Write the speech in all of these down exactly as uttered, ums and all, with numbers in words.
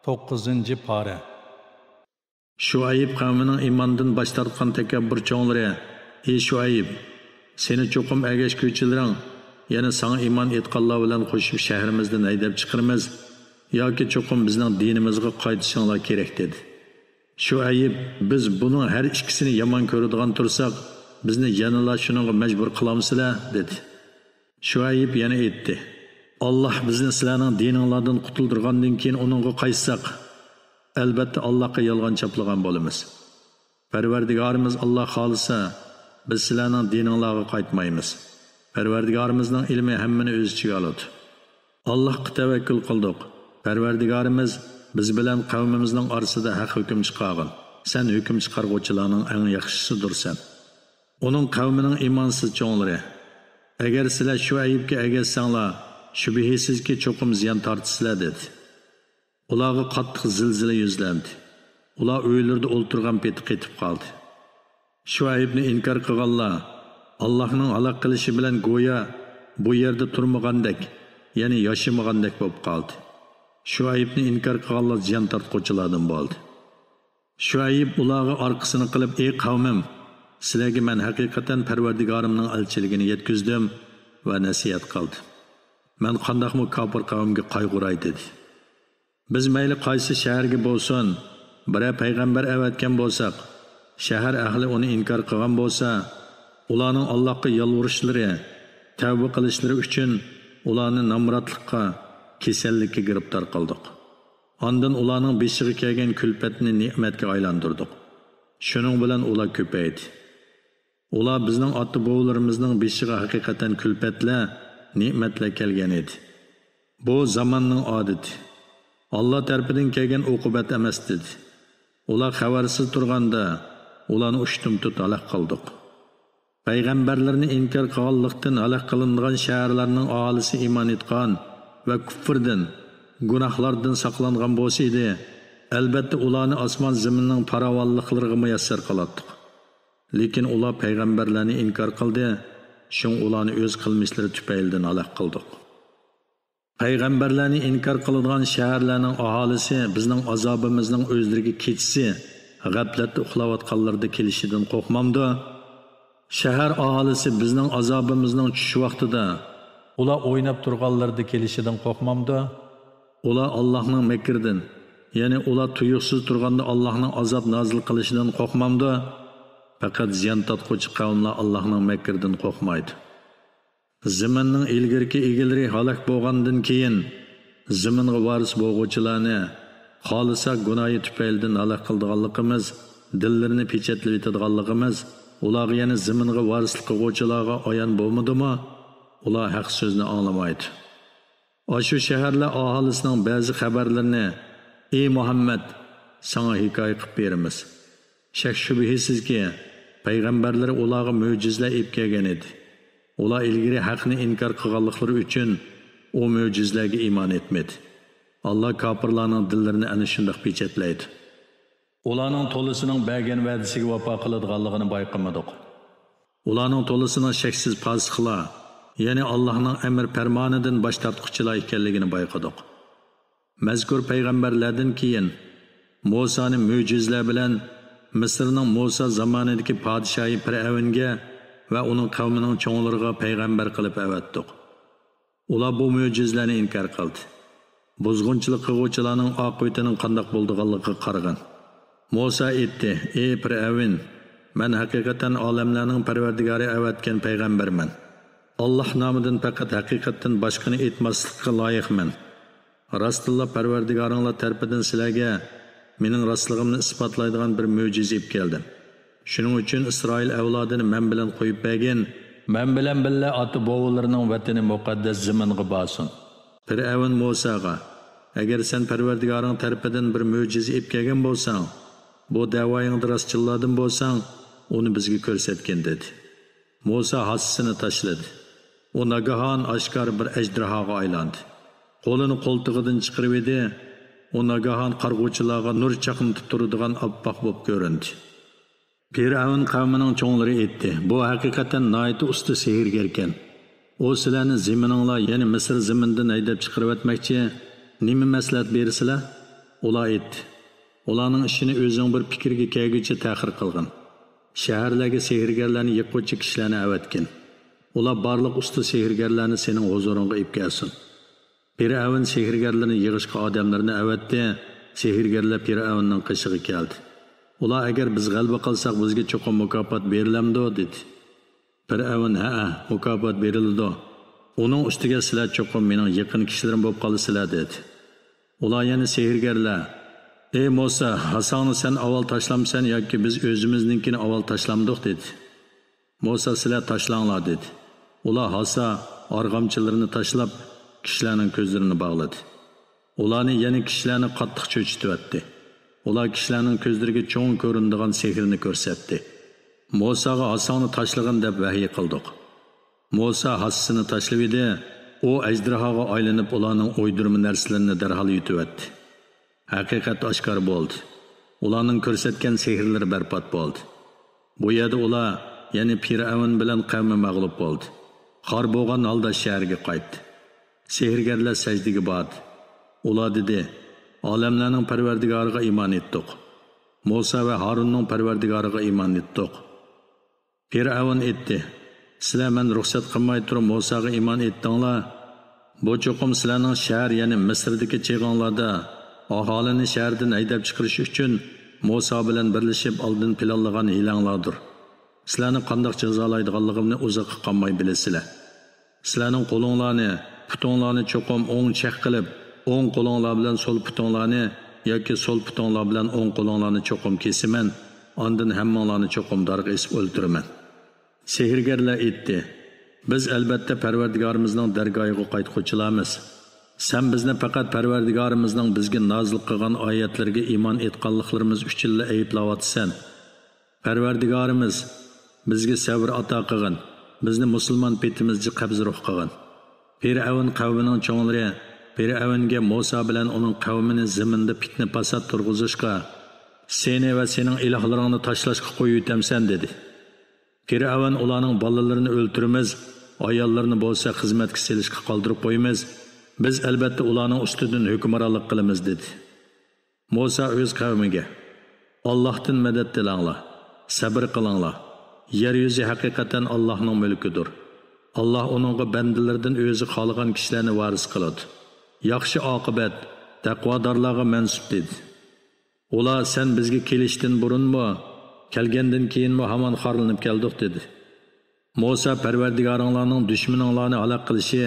توققۇزىنچى پارە. شۇئەيب قەۋمىنىڭ ئىماندىن باش تارتقان تەكەببۇر چوڭلىرى: «ئى شۇئەيب، سېنى چوقۇم ئەگەشكۈچىلىرىڭ، يەنى ساڭا ئىمان ئېيتقانلار بىلەن قوشۇپ شەھىرىمىزدىن ھەيدەپ چىقىرىمىز ياكى چوقۇم بىزنىڭ دىنىمىزغا قايتىشىڭلار كېرەك» دېدى. شۇئەيب: «بىز بۇنىڭ ھەر ئىككىسىنى يامان كۆرىدىغان تۇرساق، بىزنى يەنىلا شۇنىڭغا مەجبۇر قىلامسىلەر؟» دېدى. شۇئەيب يەنە ئېيتتى: «ئاللاھ بىزنى سىلەرنىڭ دىنىڭلاردىن قۇتۇلدۇرغاندىن كېيىن ئۇنىڭغا قايتساق، ئەلبەتتە ئاللاھقا يالغان چاپلىغان بولىمىز. پەرۋەردىگارىمىز ئاللاھ خالىسا، بىز سىلەرنىڭ دىنىڭلارغا قايتمايمىز. پەرۋەردىگارىمىزنىڭ ئىلمى ھەممىنى ئۆز ئىچىگە ئالىدۇ. ئاللاھقا تەۋەككۈل قىلدۇق. پەرۋەردىگارىمىز بىز بىلەن قەۋمىمىزنىڭ ئارىسىدا ھەق ھۆكۈم چىقارغىن. سەن ھۆكۈم چىقارغۇچىلارنىڭ ئەڭ ياخشىسىدۇرسەن.» ئۇنىڭ قەۋمىنىڭ ئىمانسىز چوڭلىرى: «ئەگەر سىلەر شۇئەيبكە ئەگەشسەڭلار، شۈبھىسىزكى، چوقۇم زىيان تارتىسىلەر» دېدى. ئۇلارغا قاتتىق زىلزىلە يۈزلەندى. ئۇلار ئۆيلىرىدە ئولتۇرغان پېتى قېتىپ قالدى. شۇئەيبنى ئىنكار قىلغانلار ئاللاھنىڭ ھالاك قىلىشى بىلەن گويا بۇ يەردە تۇرمىغاندەك، يەنى ياشىمىغاندەك بولۇپ قالدى. شۇئەيبنى ئىنكار قىلغانلار زىيان تارتقۇچىلاردىن بولدى. شۇئەيب ئۇلارغا ئارقىسىنى قىلىپ: «ئەي قەۋمىم، سىلەرگە مەن ھەقىقەتەن پەرۋەردىگارىمنىڭ ئەلچىلىكىنى يەتكۈزدۈم ۋە نەسىھەت قىلدىم. مەن قانداقمۇ كاپىر قەۋمگە قايغۇراي؟» دېدى. «بىز مەيلى قايسى شەھەرگە بولسۇن، بىرەر پەيغەمبەر ئەۋەتكەن بولساق، شەھەر ئەھلى ئۇنى ئىنكار قىلغان بولسا، ئۇلارنىڭ ئاللاھقا يالۋۇرۇشلىرى، تەۋبە قىلىشلىرى ئۈچۈن ئۇلارنى نامراتلىققا، كېسەللىككە گىرىپتار قىلدۇق. ئاندىن ئۇلارنىڭ بېشىغا كەلگەن كۈلپەتنى نېمەتكە ئايلاندۇردۇق. شۇنىڭ بىلەن ئۇلار كۆپەيدى. ئۇلار بىزنىڭ ئاتا-بوۋىلىرىمىزنىڭ بېشىغا ھەقىقەتەن كۈلپەتلەر، نېمەتلەر كەلگەن ئىدى. بۇ زاماننىڭ ئادىتى. ئاللا تەرىپىدىن كەلگەن ئوقۇبەت ئەمەس» دېدى. ئۇلار خەۋەرسىز تۇرغاندا، ئۇلارنى ئۇشتۇمتۇت ھالاك قىلدۇق. پەيغەمبەرلىرىنى ئىنكار قىلغانلىقتىن ھالاك قىلىنىدىغان شەھەرلەرنىڭ ئاھالىسى ئىمان ئېيتقان ۋە كۇفرىدىن، گۇناھلاردىن ساقلانغان بولسا ئىدى، ئەلبەتتە ئۇلارنى ئاسمان زېمىننىڭ پاراۋانلىقلىرىغا مۇيەسسەر قىلاتتۇق. لېكىن ئۇلار پەيغەمبەرلەرنى ئىنكار قىلدى، شۇڭا ئۇلارنى ئۆز قىلمىشلىرى تۈپەيلىدىن ھالاك قىلدۇق. پەيغەمبەرلەرنى ئىنكار قىلىدىغان شەھەرلەرنىڭ ئاھالىسى بىزنىڭ ئازابىمىزنىڭ ئۆزلىرىگە كېچىسى غەپلەتتە ئۇخلاۋاتقانلىرىدا كېلىشىدىن قورقمامدۇ؟ شەھەر ئاھالىسى بىزنىڭ ئازابىمىزنىڭ چۈش ۋاقتىدا ئۇلار ئويناپ تۇرغانلىرىدا كېلىشىدىن قورقمامدۇ؟ ئۇلار ئاللاھنىڭ مەكرىدىن، يەنى ئۇلار تۇيۇقسىز تۇرغاندا ئاللاھنىڭ ئازاب نازىل قىلىشىدىن قورقمامدۇ؟ پەقەت زىيان تارتقۇچى قەۋملەر ئاللاھنىڭ مەكرىدىن قورقمايدۇ. زېمىننىڭ ئىلگىرىكى ئىگىلىرى ھالاك بولغاندىن كېيىن، زېمىنغا ۋارىس بولغۇچىلارنى خالىسا گۇناھى تۈپەيلىدىن ھالاك قىلىدىغانلىقىمىز، دىللىرىنى پېچەتلىۋېتىدىغانلىقىمىز ئۇلارغا، يەنى زېمىنغا ۋارىسلىق قىلغۇچىلارغا ئايان بولمىدىمۇ؟ ئۇلار ھەق سۆزنى ئاڭلىمايدۇ. ئاشۇ شەھەرلەر ئاھالىسىنىڭ بەزى خەۋەرلىرىنى، ئى مۇھەممەد، ساڭا ھېكايە قىلىپ بېرىمىز. شەك-شۈبھىسىزكى، پەيغەمبەرلىرى ئۇلارغا مۆجىزىلەر ئېلىپ كەلگەن ئىدى. ئۇلار ئىلگىرى ھەقنى ئىنكار قىلغانلىقلىرى ئۈچۈن ئۇ مۆجىزىلەرگە ئىمان ئېيتمىدى. ئاللا كاپىرلارنىڭ دىللىرىنى ئەنە شۇنداق پېچەتلەيدۇ. ئۇلارنىڭ تولىسىنىڭ بەرگەن ۋەدىسىگە ۋاپا قىلىدىغانلىقىنى بايقىمىدۇق. ئۇلارنىڭ تولىسىنىڭ شەكسىز پاسىقلار، يەنى ئاللاھنىڭ ئەمىر پەرمانىدىن باش تارتقۇچىلار ئىكەنلىكىنى بايقىدۇق. مەزكۇر پەيغەمبەرلەردىن كېيىن مۇسانى مۆجىزىلەر بىلەن مىسىرنىڭ مۇسا زامانىدىكى پادىشاھى پىرئەۋنگە ۋە ئۇنىڭ قەۋمىنىڭ چوڭلىرىغا پەيغەمبەر قىلىپ ئەۋەتتۇق. ئۇلار بۇ مۆجىزىلەرنى ئىنكار قىلدى. بۇزغۇنچىلىق قىلغۇچىلارنىڭ ئاقىۋىتىنىڭ قانداق بولىدىغانلىقىغا قارىغىن. مۇسا ئېيتتى: ئى پىرئەۋن، مەن ھەقىقەتەن ئالەملەرنىڭ پەرۋەردىگارى ئەۋەتكەن پەيغەمبەرمەن. ئاللاھ نامىدىن پەقەت ھەقىقەتتىن باشقىنى ئېيتماسلىققا لايىقمەن. راستتىنلا پەرۋەردىگارىڭلار تەرىپىدىن سىلەرگە مېنىڭ راستلىقىمنى ئىسپاتلايدىغان بىر مۆجىزە ئېلىپ كەلدىم. شۇنىڭ ئۈچۈن ئىسرائىل ئەۋلادىنى مەن بىلەن قويۇپ بەرگىن. مەن بىلەن بىللە ئاتا-بوۋىلىرىنىڭ ۋەتىنى مۇقەددەس زېمىنغا بارسۇن. پىرئەۋن مۇساغا: ئەگەر سەن پەرۋەردىگارىڭ تەرىپىدىن بىر مۆجىزە ئېلىپ كەلگەن بولساڭ، بۇ دەۋايىڭدا راستچىللاردىن بولساڭ، ئۇنى بىزگە كۆرسەتكىن، دېدى. مۇسا ھاسىسىنى تاشلىدى. ئۇ ناگاھان ئاشكارا بىر ئەجدىھاغا ئايلاندى. قولىنى قولتۇقىدىن چىقىرىۋىدى. ئۇ ناگاھان قارىغۇچىلارغا نۇر چاقنىتىپ تۇرىدىغان ئاپئاق بولۇپ كۆرۈندى. پىرئەۋن قەۋمىنىڭ چوڭلىرى ئېيتتى: بۇ ھەقىقەتەن ناھايىتى ئۇستا سېھىرگەركەن. ئۇ سىلەرنى زېمىنىڭلار، يەنى مىسىر زېمىنىدىن ھەيدەپ چىقىرىۋەتمەكچى. نېمە مەسلىھەت بېرىسىلەر؟ ئۇلار ئېيتتى: ئۇلارنىڭ ئىشىنى ئۆزۈڭ بىر پىكىرگە كەلگۈچە تەخىر قىلغىن. شەھەرلەرگە سېھىرگەرلەرنى يىغقۇچە كىشىلەرنى ئەۋەتكىن. ئۇلار بارلىق ئۇستا سېھىرگەرلەرنى سېنىڭ ھۇزۇرۇڭغا ئېلىپ كەلسۇن. پىرئەۋن سېھىرگەرلىرىنى يىغىشقا ئادەملىرىنى ئەۋەتتى، سېھىرگەرلەر پىرئەۋننىڭ قېشىغا كەلدى. ئۇلار: ئەگەر بىز غەلىبە قىلساق، بىزگە چوقۇم مۇكاپات بېرىلەمدۇ؟ دېدى. پىرئەۋن: ھەئە، مۇكاپات بېرىلىدۇ. ئۇنىڭ ئۈستىگە سىلەر چوقۇم مېنىڭ يېقىن كىشىلىرىم بولۇپ قالىسىلەر، دېدى. ئۇلار يەنە: سېھىرگەرلەر، ئەي موسا، ھاساڭنى سەن ئاۋۋال تاشلامسەن ياكى بىز ئۆزىمىزنىڭكىنى ئاۋۋال تاشلامدۇق؟ دېدى. موسا: سىلەر تاشلاڭلار، دېدى. ئۇلار ھاسا، ئارغامچىلىرىنى تاشلاپ، كىشىلەرنىڭ كۆزلىرىنى باغلىدى. ئۇلارنى، يەنى كىشىلەرنى قاتتىق چۆچۈتۈۋەتتى. ئۇلار كىشىلەرنىڭ كۆزلىرىگە چوڭ كۆرۈنىدىغان سېھىرنى كۆرسەتتى. موساغا: ھاساڭنى تاشلىغىن، دەپ ۋەھىي قىلدۇق. موسا ھاسىسىنى تاشلىۋىدى، ئۇ ئەجدىھاغا ئايلىنىپ، ئۇلارنىڭ ئويدۇرما نەرسىلىرىنى دەرھال يۇتۇۋەتتى. ھەقىقەت ئاشكارا بولدى. ئۇلارنىڭ كۆرسەتكەن سېھىرلىرى بەربات بولدى. بۇ يەردە ئۇلار، يەنى پىرئەۋن بىلەن قەۋمى مەغلۇپ بولدى. خار بولغان ھالدا شەھەرگە قايتتى. سېھىرگەرلەر سەجدىگە باردى. ئۇلار دېدى: ئالەملەرنىڭ پەرۋەردىگارىغا ئىمان ئېيتتۇق. موسا ۋە ھارۇننىڭ پەرۋەردىگارىغا ئىمان ئېيتتۇق. پىرئەۋن ئېيتتى: سىلەر مەن رۇخسەت قىلماي تۇرۇپ موساغا ئىمان ئېيتتىڭلار. بۇ چوقۇم سىلەرنىڭ شەھەر، يەنى مىسىردىكى چېغىڭلاردا ئاھالىنى شەھەردىن ھەيدەپ چىقىرىش ئۈچۈن موسا بىلەن بىرلىشىپ ئالدىن پىلانلىغان ھىيلەڭلاردۇر. سىلەرنى قانداق جازالايدىغانلىقىمنى ئۇزاققا قالماي بىلىسىلەر. سىلەرنىڭ قولۇڭلارنى، پۇتۇڭلارنى چوقۇم ئوڭ چەك قىلىپ، ئوڭ قولۇڭلار بىلەن سول پۇتۇڭلارنى ياكى سول پۇتۇڭلار بىلەن ئوڭ قولۇڭلارنى چوقۇم كېسىمەن، ئاندىن ھەممىڭلارنى چوقۇم دارغا ئېسىپ ئۆلتۈرىمەن. سېھىرگەرلەر ئېيتتى: بىز ئەلبەتتە پەرۋەردىگارىمىزنىڭ دەرگاھىغا قايتقۇچىلارمىز. سەن بىزنى پەقەت پەرۋەردىگارىمىزنىڭ بىزگە نازىل قىلغان ئايەتلىرىگە ئىمان ئېيتقانلىقلىرىمىز ئۈچۈنلا ئەيىبلەۋاتىسەن. پەرۋەردىگارىمىز، بىزگە سەۋر ئاتا قىلغىن، بىزنى مۇسۇلمان پېتىمىزچە قەبزى روھ قىلغىن. پىرئەۋن قەۋمىنىڭ چوڭلىرى پىرئەۋنگە موسا بىلەن ئۇنىڭ قەۋمىنى زېمىندا پىتنە-پاسات تۇرغۇزۇشقا، سېنى ۋە سېنىڭ ئىلاھلىرىڭنى تاشلاشقا قويۇۋېتەمسەن؟ دېدى. پىرئەۋن ئۇلارنىڭ بالىلىرىنى ئۆلتۈرىمىز، ئاياللىرىنى بولسا خىزمەتكە سېلىشقا قالدۇرۇپ قويىمىز، بىز ئەلبەتتە ئۇلارنىڭ ئۈستىدىن ھۆكۈمرانلىق قىلىمىز، دېدى. موسا ئۆز قەۋمىگە: ئاللاھتىن مەدەت تىلەڭلار، سەبرى قىلىڭلار. يەر يۈزى ھەقىقەتەن ئاللاھنىڭ مۈلكىدۇر. ئاللاھ ئۇنىڭغا بەندىلىرىدىن ئۆزى خالىغان كىشىلەرنى ۋارىس قىلىدۇ. ياخشى ئاقىۋەت تەقۋادارلارغا مەنسۇپ، دېدى. ئۇلار: سەن بىزگە كېلىشتىن بۇرۇنمۇ، كەلگەندىن كېيىنمۇ ھامان خارلىنىپ كەلدۇق، دېدى. موسا: پەرۋەردىگارىڭلارنىڭ دۈشمىنىڭلارنى ھالاك قىلىشى،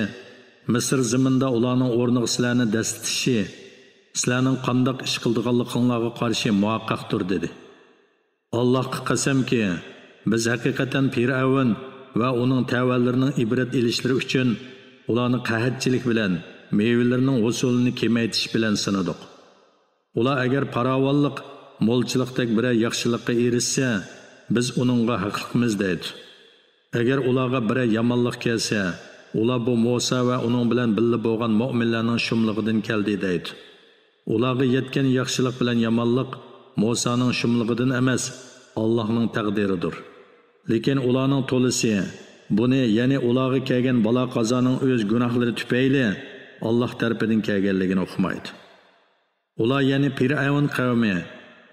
مىسىر زېمىنىدا ئۇلارنىڭ ئورنىغا سىلەرنى دەسسىتىشى، سىلەرنىڭ قانداق ئىش قىلىدىغانلىقىڭلارغا قارشى مۇھەققەقتۇر، دېدى. ئاللاھقا قەسەمكى، بىز ھەقىقەتەن پىرئەۋن ۋە ئۇنىڭ تەۋەلىرىنىڭ ئىبرەت ئېلىشلىرى ئۈچۈن ئۇلارنى قەھەتچىلىك بىلەن، مېۋىلىرىنىڭ ھوسۇلىنى كېمەيتىش بىلەن سىنىدۇق. ئۇلار ئەگەر پاراۋانلىق، مولچىلىقتەك بىرەر ياخشىلىققا ئېرىشسە، بىز ئۇنىڭغا ھەقلىقمىز دەيدۇ. ئەگەر ئۇلارغا بىرەر يامانلىق كەلسە، ئۇلار بۇ موسا ۋە ئۇنىڭ بىلەن بىللە بولغان مۆمىنلەرنىڭ شۇملۇقىدىن كەلدى دەيدۇ. ئۇلارغا يەتكەن ياخشىلىق بىلەن يامانلىق موسانىڭ شۇملۇقىدىن ئەمەس، ئاللاھنىڭ تەقدىرىدۇر. لېكىن ئۇلارنىڭ تولىسى بۇنى، يەنى ئۇلارغا كەلگەن بالا-قازانىڭ ئۆز گۇناھلىرى تۈپەيلى ئاللاھ تەرىپىدىن كەلگەنلىكىنى ئۇقمايدۇ. ئۇلار، يەنى پىرئەۋن قەۋمى،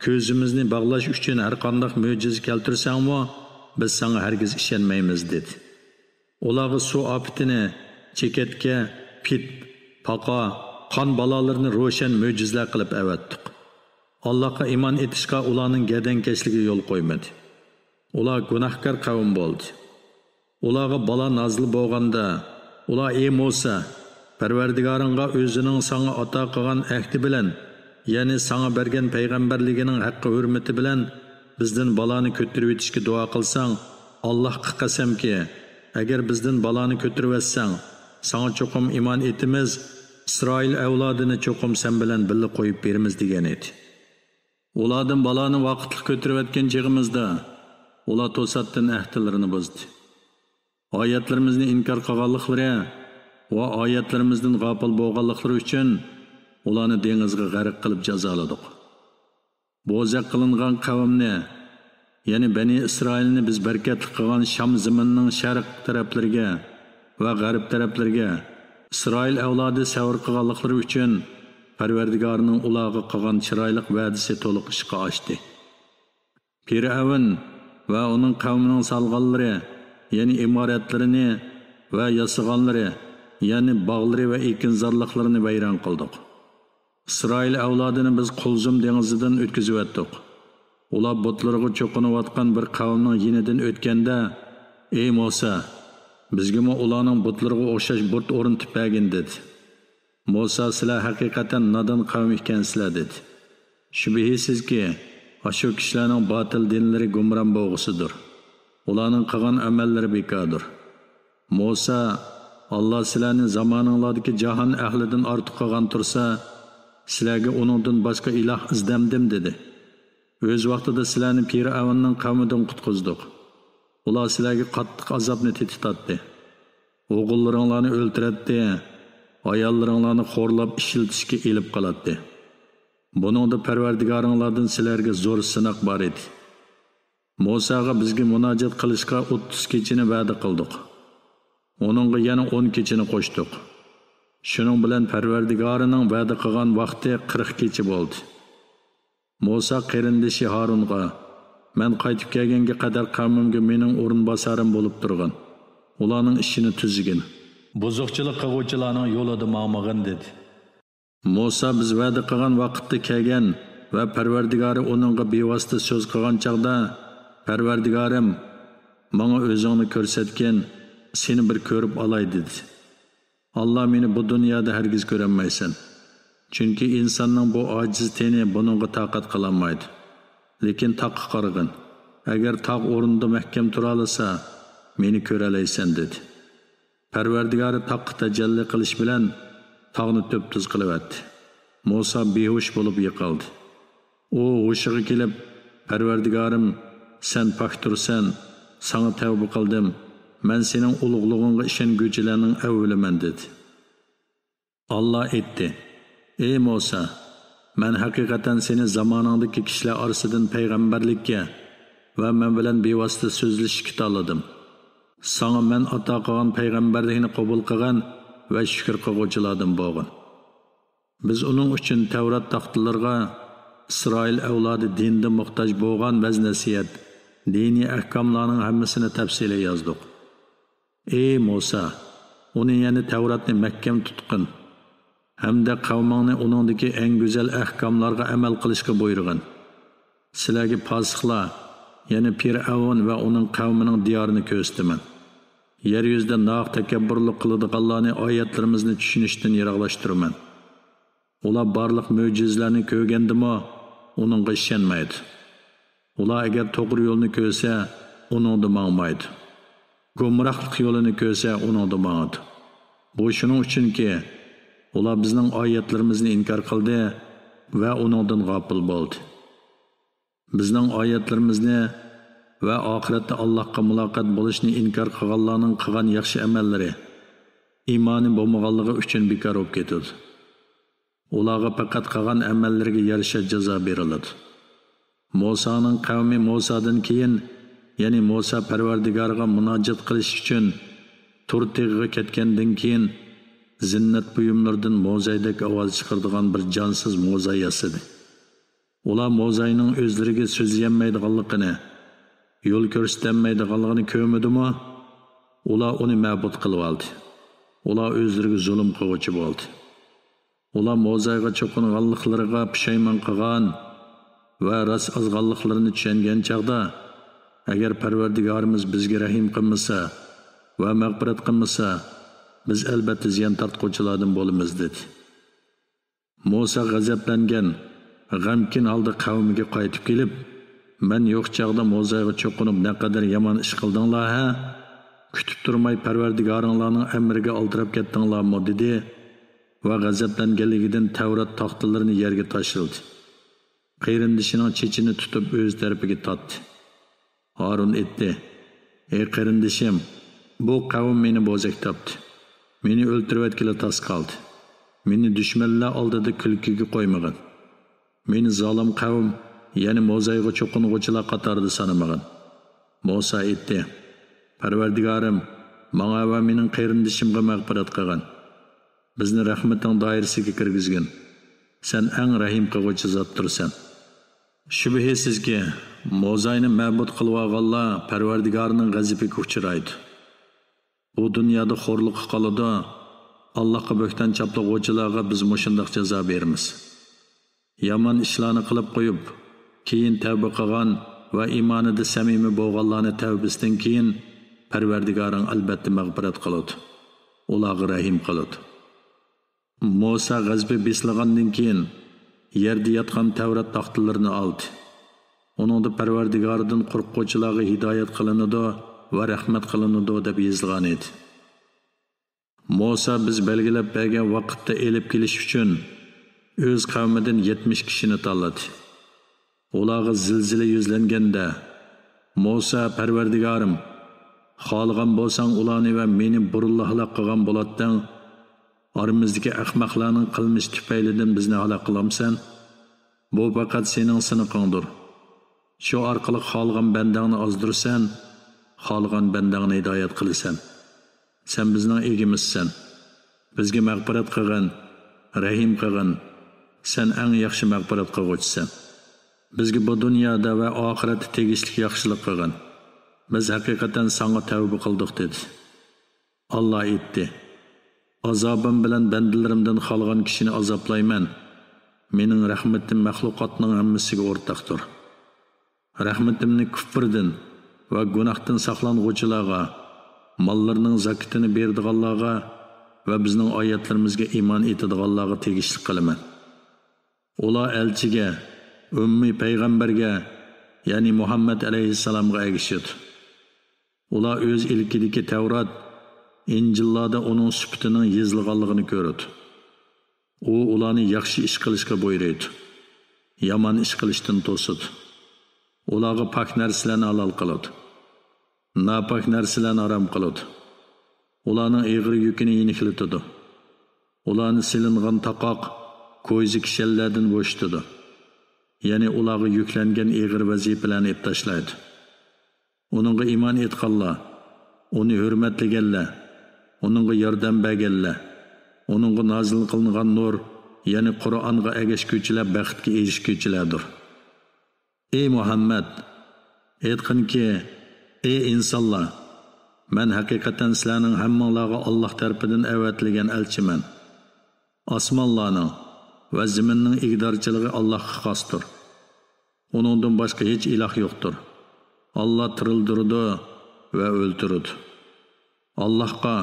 كۆزىمىزنى باغلاش ئۈچۈن ھەرقانداق مۆجىزە كەلتۈرسەڭمۇ، بىز ساڭا ھەرگىز ئىشەنمەيمىز، دېدى. ئۇلارغا سۇ ئاپىتىنى، چېكەتكە، پىت، پاقا، قان بالالىرىنى روشەن مۆجىزىلەر قىلىپ ئەۋەتتۇق. ئاللاھقا ئىمان ئېيتىشقا ئۇلارنىڭ گەدەنكەشلىكى يول قويمىدى. ئۇلار گۇناھكار قەۋم بولدى. ئۇلارغا بالا نازىل بولغاندا، ئۇلار: ئى مۇسا، پەرۋەردىگارىڭغا ئۆزىنىڭ ساڭا ئاتا قىلغان ئەھدى بىلەن، يەنى ساڭا بەرگەن پەيغەمبەرلىكىنىڭ ھەققى ھۆرمىتى بىلەن بىزدىن بالانى كۆتۈرۈۋېتىشكە دۇئا قىلساڭ، ئاللاھقا قەسەمكى، ئەگەر بىزدىن بالانى كۆتۈرۈۋەتسەڭ، ساڭا چوقۇم ئىمان ئېيتىمىز، ئىسرائىل ئەۋلادىنى چوقۇم سەن بىلەن بىللە قويۇپ بېرىمىز، دېگەن ئىدى. ئۇلاردىن بالانى ۋاقىتلىق كۆتۈرۈۋەتكەن چېغىمىزدا، ئۇلار توساتتىن ئەھدىلىرىنى بۇزدى. ئايەتلىرىمىزنى ئىنكار قىلغانلىقلىرى ۋە ئايەتلىرىمىزدىن غاپىل بولغانلىقلىرى ئۈچۈن ئۇلارنى دېڭىزغا غەرق قىلىپ جازالىدۇق. بوزەك قىلىنغان قەۋمنى، يەنى بەنى ئىسرائىلنى بىز بەرىكەتلىك قىلغان شام زېمىنىنىڭ شەرق تەرەپلىرىگە ۋە غەرب تەرەپلىرىگە ئىسرائىل ئەۋلادى سەۋر قىلغانلىقلىرى ئۈچۈن پەرۋەردىگارنىڭ ئۇلارغا قىلغان چىرايلىق ۋەدىسى تولۇق ئىشقا ئاشتى. پىرئەۋن ۋە ئۇنىڭ قەۋمىنىڭ سالغانلىرى، يەنى ئىمارەتلىرىنى ۋە ياسىغانلىرى، يەنى باغلىرى ۋە ئېكىنزارلىقلىرىنى ۋەيران قىلدۇق. ئىسرائىل ئەۋلادىنى بىز قۇلزۇم دېڭىزىدىن ئۆتكۈزۈۋەتتۇق. ئۇلار بۇتلىرىغا چوقۇنۇۋاتقان بىر قەۋمنىڭ يېنىدىن ئۆتكەندە، ئەي مۇسا، بىزگىمۇ ئۇلارنىڭ بۇتلىرىغا ئوخشاش بۇت ئورنىتىپ بەرگىن، دېدى. مۇسا، سىلەر ھەقىقەتەن نادان قەۋم ئىكەنسىلەر، دېدى. شۈبھىسىزكى، ئاشۇ كىشىلەرنىڭ باتىل دىنلىرى گۇمران بولغۇسىدۇر. ئۇلارنىڭ قىلغان ئەمەللىرى بىكاردۇر. مۇسا، ئاللا سىلەرنى زامانىڭلاردىكى جاھان ئەھلىدىن ئارتۇق قىلغان تۇرسا، سىلەرگە ئۇنىڭدىن باشقا ئىلاھ ئىزدەمدىم، دېدى. ئۆز ۋاقتىدا سىلەرنى پىرئەۋننىڭ قەۋمىدىن قۇتقۇزدۇق. ئۇلار سىلەرگە قاتتىق ئازابنى تېتىتاتتى. ئوغۇللىرىڭلارنى ئۆلتۈرەتتى، ئاياللىرىڭلارنى خورلاپ ئىشلىتىشكە ئېلىپ قالاتتى. بۇنىڭدا پەرۋەردىگارىڭلاردىن سىلەرگە زور سىناق بار ئىدى. مۇساغا بىزگە مۇناجات قىلىشقا ئوتتۇز كېچىنى ۋەدە قىلدۇق. ئۇنىڭغا يەنە ئون كېچىنى قوشتۇق. شۇنىڭ بىلەن پەرۋەردىگارىنىڭ ۋەدە قىلغان ۋاقتى قىرىق كېچە بولدى. مۇسا قېرىندىشى ھارۇنغا، مەن قايتىپ كەلگەنگە قەدەر قەۋمىمگە مېنىڭ ئورۇنباسارىم بولۇپ تۇرغىن. ئۇلارنىڭ ئىشىنى تۈزگىن. بۇزۇقچىلىق قىلغۇچىلارنىڭ يولىدا ماڭمىغىن، دېدى. مۇسا بىز ۋەدە قىلغان ۋاقىتتا كەلگەن ۋە پەرۋەردىگارى ئۇنىڭغا بىۋاسىتە سۆز قىلغان چاغدا، پەرۋەردىگارىم، ماڭا ئۆزۈڭنى كۆرسەتكىن، سېنى بىر كۆرۈپ ئالاي، دېدى. ئاللا مېنى بۇ دۇنيادا ھەرگىز كۆرەلمەيسەن. چۈنكى ئىنساننىڭ بۇ ئاجىز تېنى بۇنىڭغا تاقەت قىلالمايدۇ. لېكىن تاغقا قارىغىن. ئەگەر تاغ ئورنىدا مەھكەم تۇرالىسا، مېنى كۆرەلەيسەن، دېدى. پەرۋەردىگارى تاغقا تەجەللى قىلىش بىلەن تاغنى تۈپتۈز قىلىۋەتتى. مۇسا بىھوش بولۇپ يىقالدى. ئۇ ھوشىغا كېلىپ، پەرۋەردىگارىم، سەن پاكتۇرسەن، ساڭا تەۋبە قىلدىم، مەن سېنىڭ ئۇلۇغلۇقۇڭغا ئىشەنگۈچىلەرنىڭ ئەۋۋىلىمەن، دېدى. ئاللا ئېيتتى، ئەي مۇسا، مەن ھەقىقەتەن سېنى زامانىڭدىكى كىشىلەر ئارىسىدىن پەيغەمبەرلىككە ۋە مەن بىلەن بىۋاسىتە سۆزلىشىشكە تاللىدىم. ساڭا مەن ئاتا قىلغان پەيغەمبەرلىكنى قوبۇل قىلغان ۋە شۈكۈر قىلغۇچىلاردىن بولغىن. بىز ئۇنىڭ ئۈچۈن تەۋرات تاختىلىرىغا ئىسرائىل ئەۋلادى دىندا موھتاج بولغان ۋەز-نەسىھەت، دىنىي ئەھكاملارنىڭ ھەممىسىنى تەپسىلىي يازدۇق. ئەي مۇسا، ئۇنى، يەنى تەۋراتنى مەھكەم تۇتقىن ھەمدە قەۋمىڭنى ئۇنىڭدىكى ئەڭ گۈزەل ئەھكاملارغا ئەمەل قىلىشقا بۇيرۇغىن. سىلەرگە پاسىقلار، يەنى پىرئەۋن ۋە ئۇنىڭ قەۋمىنىڭ دىيارىنى كۆرسىتىمەن. يەر يۈزىدە ناھەق تەكەببۇرلۇق قىلىدىغانلارنى ئايەتلىرىمىزنى چۈشىنىشتىن يىراقلاشتۇرىمەن. ئۇلار بارلىق مۆجىزىلەرنى كۆرگەندىمۇ ئۇنىڭغا ئىشەنمەيدۇ. ئۇلار ئەگەر توغرا يولنى كۆرسە، ئۇنىڭدا ماڭمايدۇ. گۇمراھلىق يولىنى كۆرسە، ئۇنىڭدا ماڭىدۇ. بۇ شۇنىڭ ئۈچۈنكى، ئۇلار بىزنىڭ ئايەتلىرىمىزنى ئىنكار قىلدى ۋە ئۇنىڭدىن غاپىل بولدى. بىزنىڭ ئايەتلىرىمىزنى ۋە ئاخىرەتتە ئاللاھقا مۇلاقات بولۇشنى ئىنكار قىلغانلارنىڭ قىلغان ياخشى ئەمەللىرى ئىمانى بولمىغانلىقى ئۈچۈن بىكار بولۇپ كېتىدۇ. ئۇلارغا پەقەت قىلغان ئەمەللىرىگە يارىشا جازا بېرىلىدۇ. مۇسانىڭ قەۋمى مۇسادىن كېيىن، يەنى مۇسا پەرۋەردىگارىغا مۇناجات قىلىش ئۈچۈن تۇر تېغىغا كەتكەندىن كېيىن، زىننەت بۇيۇملىرىدىن موزايدەك ئاۋاز چىقىرىدىغان بىر جانسىز موزاي ياسىدى. ئۇلار موزاينىڭ ئۆزلىرىگە سۆزلىيەلمەيدىغانلىقىنى، يول كۆرسىتەلمەيدىغانلىقىنى كۆرمىدىمۇ؟ ئۇلار ئۇنى مەبۇد قىلىۋالدى. ئۇلار ئۆزلىرىگە زۇلۇم قىلغۇچى بولدى. ئۇلار موزايغا چوقۇنغانلىقلىرىغا پۇشايمان قىلغان ۋە راست ئازغانلىقلىرىنى چۈشەنگەن چاغدا، ئەگەر پەرۋەردىگارىمىز بىزگە رەھىم قىلمىسا ۋە مەغپىرەت قىلمىسا، بىز ئەلبەتتە زىيان تارتقۇچىلاردىن بولىمىز، دېدى. مۇسا غەزەپلەنگەن، غەمكىن ھالدا قەۋمىگە قايتىپ كېلىپ، مەن يوق چاغدا موزايغا چوقۇنۇپ نەقەدەر يامان ئىش قىلدىڭلار ھە؟ كۈتۈپ تۇرماي پەرۋەردىگارىڭلارنىڭ ئەمرىگە ئالدىراپ كەتتىڭلارمۇ؟ دېدى ۋە غەزەپلەنگەنلىكىدىن تەۋرات تاختىلىرىنى يەرگە تاشلىدى. قېرىندىشىنىڭ چېچىنى تۇتۇپ ئۆز تەرىپىگە تارتتى. ھارۇن ئېيتتى، ئەي قېرىندىشىم، بۇ قەۋم مېنى بوزەك تاپتى. مېنى ئۆلتۈرۈۋەتكىلى تاس قالدى. مېنى دۈشمەنلەر ئالدىدا كۈلكىگە قويمىغىن. مېنى زالىم قەۋم، يەنى موزايغا چوقۇنغۇچىلار قاتارىدا سانىمىغىن. مۇسا ئېيتتى، پەرۋەردىگارىم، ماڭا ۋە مېنىڭ قېرىندىشىمغا مەغپىرەت قىلغىن. بىزنى رەھمىتىڭ دائىرىسىگە كىرگۈزگىن. سەن ئەڭ رەھىم قىلغۇچى زاتتۇرسەن. شۈبھىسىزكى، موزاينى مەبۇد قىلىۋالغانلار پەرۋەردىگارنىڭ غەزىپىگە ئۇچرايدۇ. بۇ دۇنيادا خورلۇققا قالىدۇ. ئاللاھقا بۆھتان چاپلىغۇچىلارغا بىز مۇشۇنداق جازا بېرىمىز. يامان ئىشلارنى قىلىپ قويۇپ، كېيىن تەۋبە قىلغان ۋە ئىمانىدا سەمىمىي بولغانلارنى تەۋبىسىدىن كېيىن پەرۋەردىگارىڭ ئەلبەتتە مەغپىرەت قىلىدۇ. ئۇلارغا رەھىم قىلىدۇ. مۇسا غەزىپى بېسىلغاندىن كېيىن، يەردە ياتقان تەۋرات تاختىلىرىنى ئالدى. ئۇنىڭدا پەرۋەردىگارىدىن قورققۇچىلارغا ھىدايەت قىلىنىدۇ ۋە رەھمەت قىلىنىدۇ دەپ يېزىلغان ئىدى. مۇسا بىز بەلگىلەپ بەرگەن ۋاقىتتا ئېلىپ كېلىش ئۈچۈن ئۆز قەۋمىدىن يەتمىش كىشىنى تاللىدى. ئۇلارغا زىلزىلە يۈزلەنگەندە، مۇسا، پەرۋەردىگارىم، خالىغان بولساڭ ئۇلارنى ۋە مېنى بۇرۇنلا ھالاك قىلغان بولاتتىڭ. ئارىمىزدىكى ئەخمەقلەرنىڭ قىلمىشى تۈپەيلىدىن بىزنى ھالاك قىلامسەن؟ بۇ پەقەت سېنىڭ سىنىقىڭدۇر. شۇ ئارقىلىق خالىغان بەندەڭنى ئازدۇرىسەن، خالىغان بەندەڭنى ھىدايەت قىلىسەن. سەن بىزنىڭ ئىگىمىزسەن. بىزگە مەغپىرەت قىلغىن، رەھىم قىلغىن. سەن ئەڭ ياخشى مەغپىرەت قىلغۇچىسەن. بىزگە بۇ دۇنيادا ۋە ئاخىرەتتە تېگىشلىك ياخشىلىق قىلغىن. بىز ھەقىقەتەن ساڭا تەۋبە قىلدۇق، دېدى. ئاللا ئېيتتى: ئازابىم بىلەن بەندىلىرىمدىن خالىغان كىشىنى ئازابلايمەن. مېنىڭ رەھمىتىم مەخلۇقاتنىڭ ھەممىسىگە ئورتاقتۇر. رەھمىتىمنى كۇفردىن ۋە گۇناھتىن ساقلانغۇچىلارغا، ماللىرىنىڭ زاكىتىنى بېرىدىغانلارغا ۋە بىزنىڭ ئايەتلىرىمىزگە ئىمان ئېيتىدىغانلارغا تېگىشلىك قىلىمەن. ئۇلار ئەلچىگە، ئۈممىي پەيغەمبەرگە، يەنى مۇھەممەد ئەلەيھىسسالامغا ئەگىشىدۇ. ئۇلار ئۆز ئىلكىدىكى تەۋرات، ئىنجىللاردا ئۇنىڭ سۈپىتىنىڭ يېزىلغانلىقىنى كۆرىدۇ. ئۇ ئۇلارنى ياخشى ئىش قىلىشقا بۇيرۇيدۇ، يامان ئىش قىلىشتىن توسىدۇ. ئۇلارغا پاك نەرسىلەرنى ھالال قىلىدۇ، ناپاك نەرسىلەرنى ھارام قىلىدۇ. ئۇلارنىڭ ئېغىر يۈكىنى يېنىكلىتىدۇ. ئۇلارنى سېلىنغان تاقاق، كويزا كىشەنلەردىن بوشىتىدۇ. يەنى ئۇلارغا يۈكلەنگەن ئېغىر ۋەزىپىلەرنى ئېلىپ تاشلايدۇ. ئۇنىڭغا ئىمان ئېيتقانلار، ئۇنى ھۆرمەتلىگەنلەر، ئۇنىڭغا ياردەم بەرگەنلەر، ئۇنىڭغا نازىل قىلىنغان نۇر، يەنى قۇرئانغا ئەگەشكۈچىلەر بەختكە ئېرىشكۈچىلەردۇر. ئى مۇھەممەد، ئېيتقىنكى، ئى ئىنسانلار، مەن ھەقىقەتەن سىلەرنىڭ ھەممىڭلارغا ئاللاھ تەرىپىدىن ئەۋەتىلگەن ئەلچىمەن. ئاسمانلارنىڭ ۋە زېمىننىڭ ئىگىدارچىلىقى ئاللاھقا خاستۇر. ئۇنىڭدىن باشقا ھېچ ئىلاھ يوقتۇر. ئاللاھ تىرىلدۈرىدۇ ۋە ئۆلتۈرىدۇ. ئاللاھقا،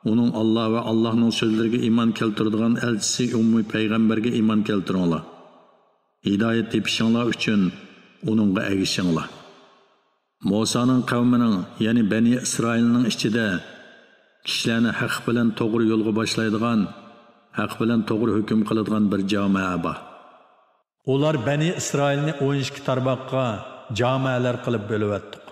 ئۇنىڭ، ئاللاھ ۋە ئاللاھنىڭ سۆزلىرىگە ئىمان كەلتۈرىدىغان ئەلچىسى ئۈممىي پەيغەمبەرگە ئىمان كەلتۈرۈڭلار. ھىدايەت تېپىشىڭلار ئۈچۈن ئۇنىڭغا ئەگىشىڭلار. مۇسانىڭ قەۋمىنىڭ، يەنى بەنى ئىسرائىلنىڭ ئىچىدە كىشىلەرنى ھەق بىلەن توغرا يولغا باشلايدىغان، ھەق بىلەن توغرا ھۆكۈم قىلىدىغان بىر جامائە بار. ئۇلار بەنى ئىسرائىلنى ئون ئىككى تارماققا، جامائەلەر قىلىپ بۆلۈۋەتتۇق.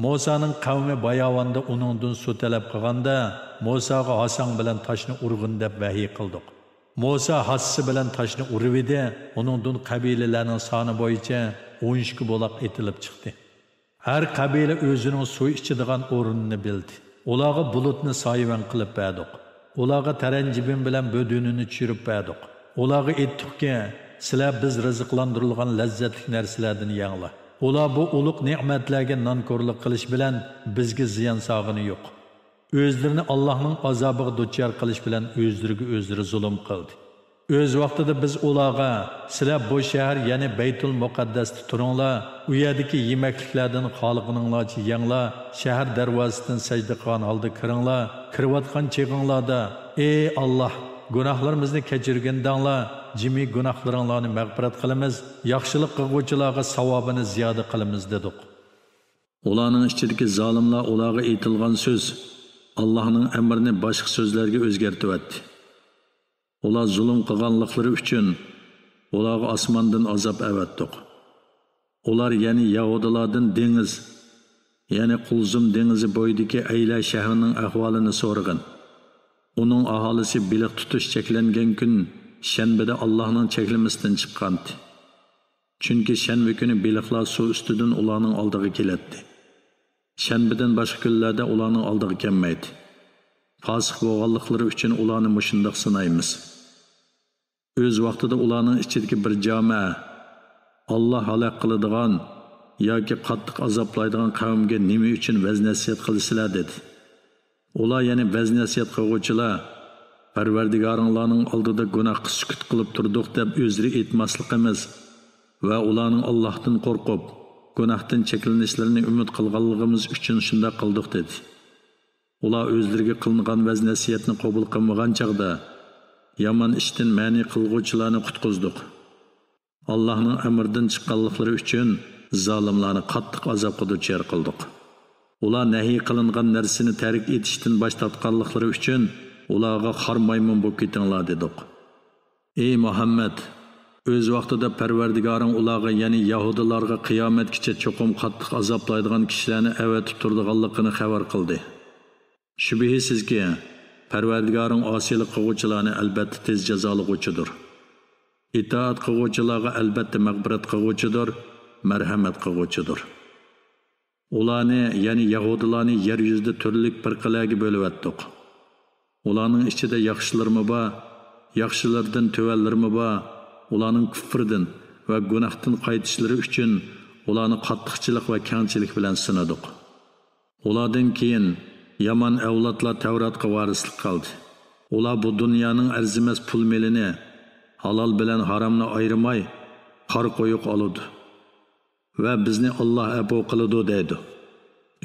مۇسانىڭ قەۋمى باياۋاندا ئۇنىڭدىن سۇ تەلەپ قىلغاندا، مۇساغا ھاساڭ بىلەن تاشنى ئۇرغىن دەپ ۋەھىي قىلدۇق. مۇسا ھاسىسى بىلەن تاشنى ئۇرۇۋىدى، ئۇنىڭدىن قەبىلىلەرنىڭ سانى بويىچە ئون ئىككى بۇلاق ئېتىلىپ چىقتى. ھەر قەبىلە ئۆزىنىڭ سۇ ئىچىدىغان ئورنىنى بىلدى. ئۇلارغا بۇلۇتنى سايىۋەن قىلىپ بەردۇق. ئۇلارغا تەرەنجىبىن بىلەن بۆدۈنىنى چۈشۈرۈپ بەردۇق. ئۇلارغا ئېيتتۇقكى، سىلەر بىز رىزىقلاندۇرۇلغان لەززەتلىك نەرسىلەردىن يەڭلار. ئۇلار بۇ ئۇلۇغ نېمەتلەرگە نانكورلۇق قىلىش بىلەن بىزگە زىيان سالغىنى يوق. ئۆزلىرىنى ئاللاھنىڭ ئازابىغا دۇچار قىلىش بىلەن ئۆزلىرىگە ئۆزلىرى زۇلۇم قىلدى. ئۆز ۋاقتىدا بىز ئۇلارغا، سىلەر بۇ شەھەر، يەنى بەيتۇل مۇقەددەستە تۇرۇڭلار، ئۇ يەردىكى يېمەكلىكلەردىن خالىغىنىڭلارچە يەڭلار، شەھەر دەرۋازىسىدىن سەجدە قىلغان ھالدا كىرىڭلار، كىرىۋاتقان چېغىڭلاردا، ئى ئاللاھ، گۇناھلىرىمىزنى كەچۈرگىن دەڭلار، جىمى گۇناھلىرىڭلارنى مەغپىرەت قىلىمىز، ياخشىلىق قىلغۇچىلارغا ساۋابىنى زىيادە قىلىمىز، دېدۇق. ئۇلارنىڭ ئىچىدىكى زالىملار ئۇلارغا ئېيتىلغان سۆز، ئاللاھنىڭ ئەمرىنى باشقا سۆزلەرگە ئۆزگەرتىۋەتتى. ئۇلار زۇلۇم قىلغانلىقلىرى ئۈچۈن ئۇلارغا ئاسماندىن ئازاب ئەۋەتتۇق. ئۇلار، يەنى يەھۇدىيلاردىن دېڭىز، يەنى قۇلزۇم دېڭىزى بويىدىكى ئەيلە شەھىرىنىڭ ئەھۋالىنى سورىغىن. ئۇنىڭ ئاھالىسى بېلىق تۇتۇش چەكلەنگەن كۈن شەنبىدە ئاللاھنىڭ چەكلىمىسىدىن چىققانتى. چۈنكى شەنبە كۈنى بېلىقلار سۇ ئۈستىدىن ئۇلارنىڭ ئالدىغا كېلەتتى. شەنبىدىن باشقا كۈنلەردە ئۇلارنىڭ ئالدىغا كەلمەيتتى. پاسىق بولغانلىقلىرى ئۈچۈن ئۇلارنى مۇشۇنداق سىنايمىز. ئۆز ۋاقتىدا ئۇلارنىڭ ئىچىدىكى بىر جامائە، ئاللا ھالاك قىلىدىغان ياكى قاتتىق ئازابلايدىغان قەۋمگە نېمە ئۈچۈن ۋەز-نەسىھەت قىلىسىلەر؟ دېدى. ئۇلار، يەنى ۋەز-نەسىھەت قىلغۇچىلار، پەرۋەردىگارىڭلارنىڭ ئالدىدا گۇناھقا سۈكۈت قىلىپ تۇردۇق دەپ ئۆزرە ئېيتماسلىقىمىز ۋە ئۇلارنىڭ ئاللاھتىن قورقۇپ، گۇناھتىن چەكلىنىشلىرىنى ئۈمىد قىلغانلىقىمىز ئۈچۈن شۇنداق قىلدۇق، دېدى. ئۇلار ئۆزلىرىگە قىلىنغان ۋەز-نەسىھەتنى قوبۇل قىلمىغان چاغدا، يامان ئىشتىن مەنئى قىلغۇچىلارنى قۇتقۇزدۇق. ئاللاھنىڭ ئەمرىدىن چىققانلىقلىرى ئۈچۈن زالىملارنى قاتتىق ئازابقا دۇچار قىلدۇق. ئۇلار نەھى قىلىنغان نەرسىنى تەرك ئېتىشتىن باش تارتقانلىقلىرى ئۈچۈن ئۇلارغا خار مايمۇن بولۇپ كېتىڭلار دېدۇق. ئەي مۇھەممەد! ئۆز ۋاقتىدا پەرۋەردىگارىڭ ئۇلارغا، يەنى يەھۇدىيلارغا قىيامەتكىچە چوقۇم قاتتىق ئازابلايدىغان كىشىلەرنى ئەۋەتىپ تۇرىدىغانلىقىنى خەۋەر قىلدى. شۈبھىسىزكى، پەرۋەردىگارىڭ ئاسىيلىق قىلغۇچىلارنى ئەلبەتتە تېز جازالىغۇچىدۇر. ئىتائەت قىلغۇچىلارغا ئەلبەتتە مەغپىرەت قىلغۇچىدۇر، مەرھەمەت قىلغۇچىدۇر. ئۇلارنى، يەنى يەھۇدىيلارنى يەر يۈزىدە تۈرلۈك پىرقىلەرگە بۆلۈۋەتتۇق. ئۇلارنىڭ ئىچىدە ياخشىلىرىمۇ بار، ياخشىلىرىدىن تۆۋەنلىرىمۇ بار. ئۇلارنىڭ كۇفرىدىن ۋە گۇناھتىن قايتىشلىرى ئۈچۈن ئۇلارنى قاتتىقچىلىق ۋە كەڭچىلىك بىلەن سىنىدۇق. ئۇلاردىن كېيىن يامان ئەۋلادلار تەۋراتقا ۋارىسلىق قىلدى. ئۇلار بۇ دۇنيانىڭ ئەرزىمەس پۇل-مېلىنى ھالال بىلەن ھارامنى ئايرىماي، قارا قويۇق ئالىدۇ ۋە بىزنى ئاللا ئەپۇ قىلىدۇ دەيدۇ.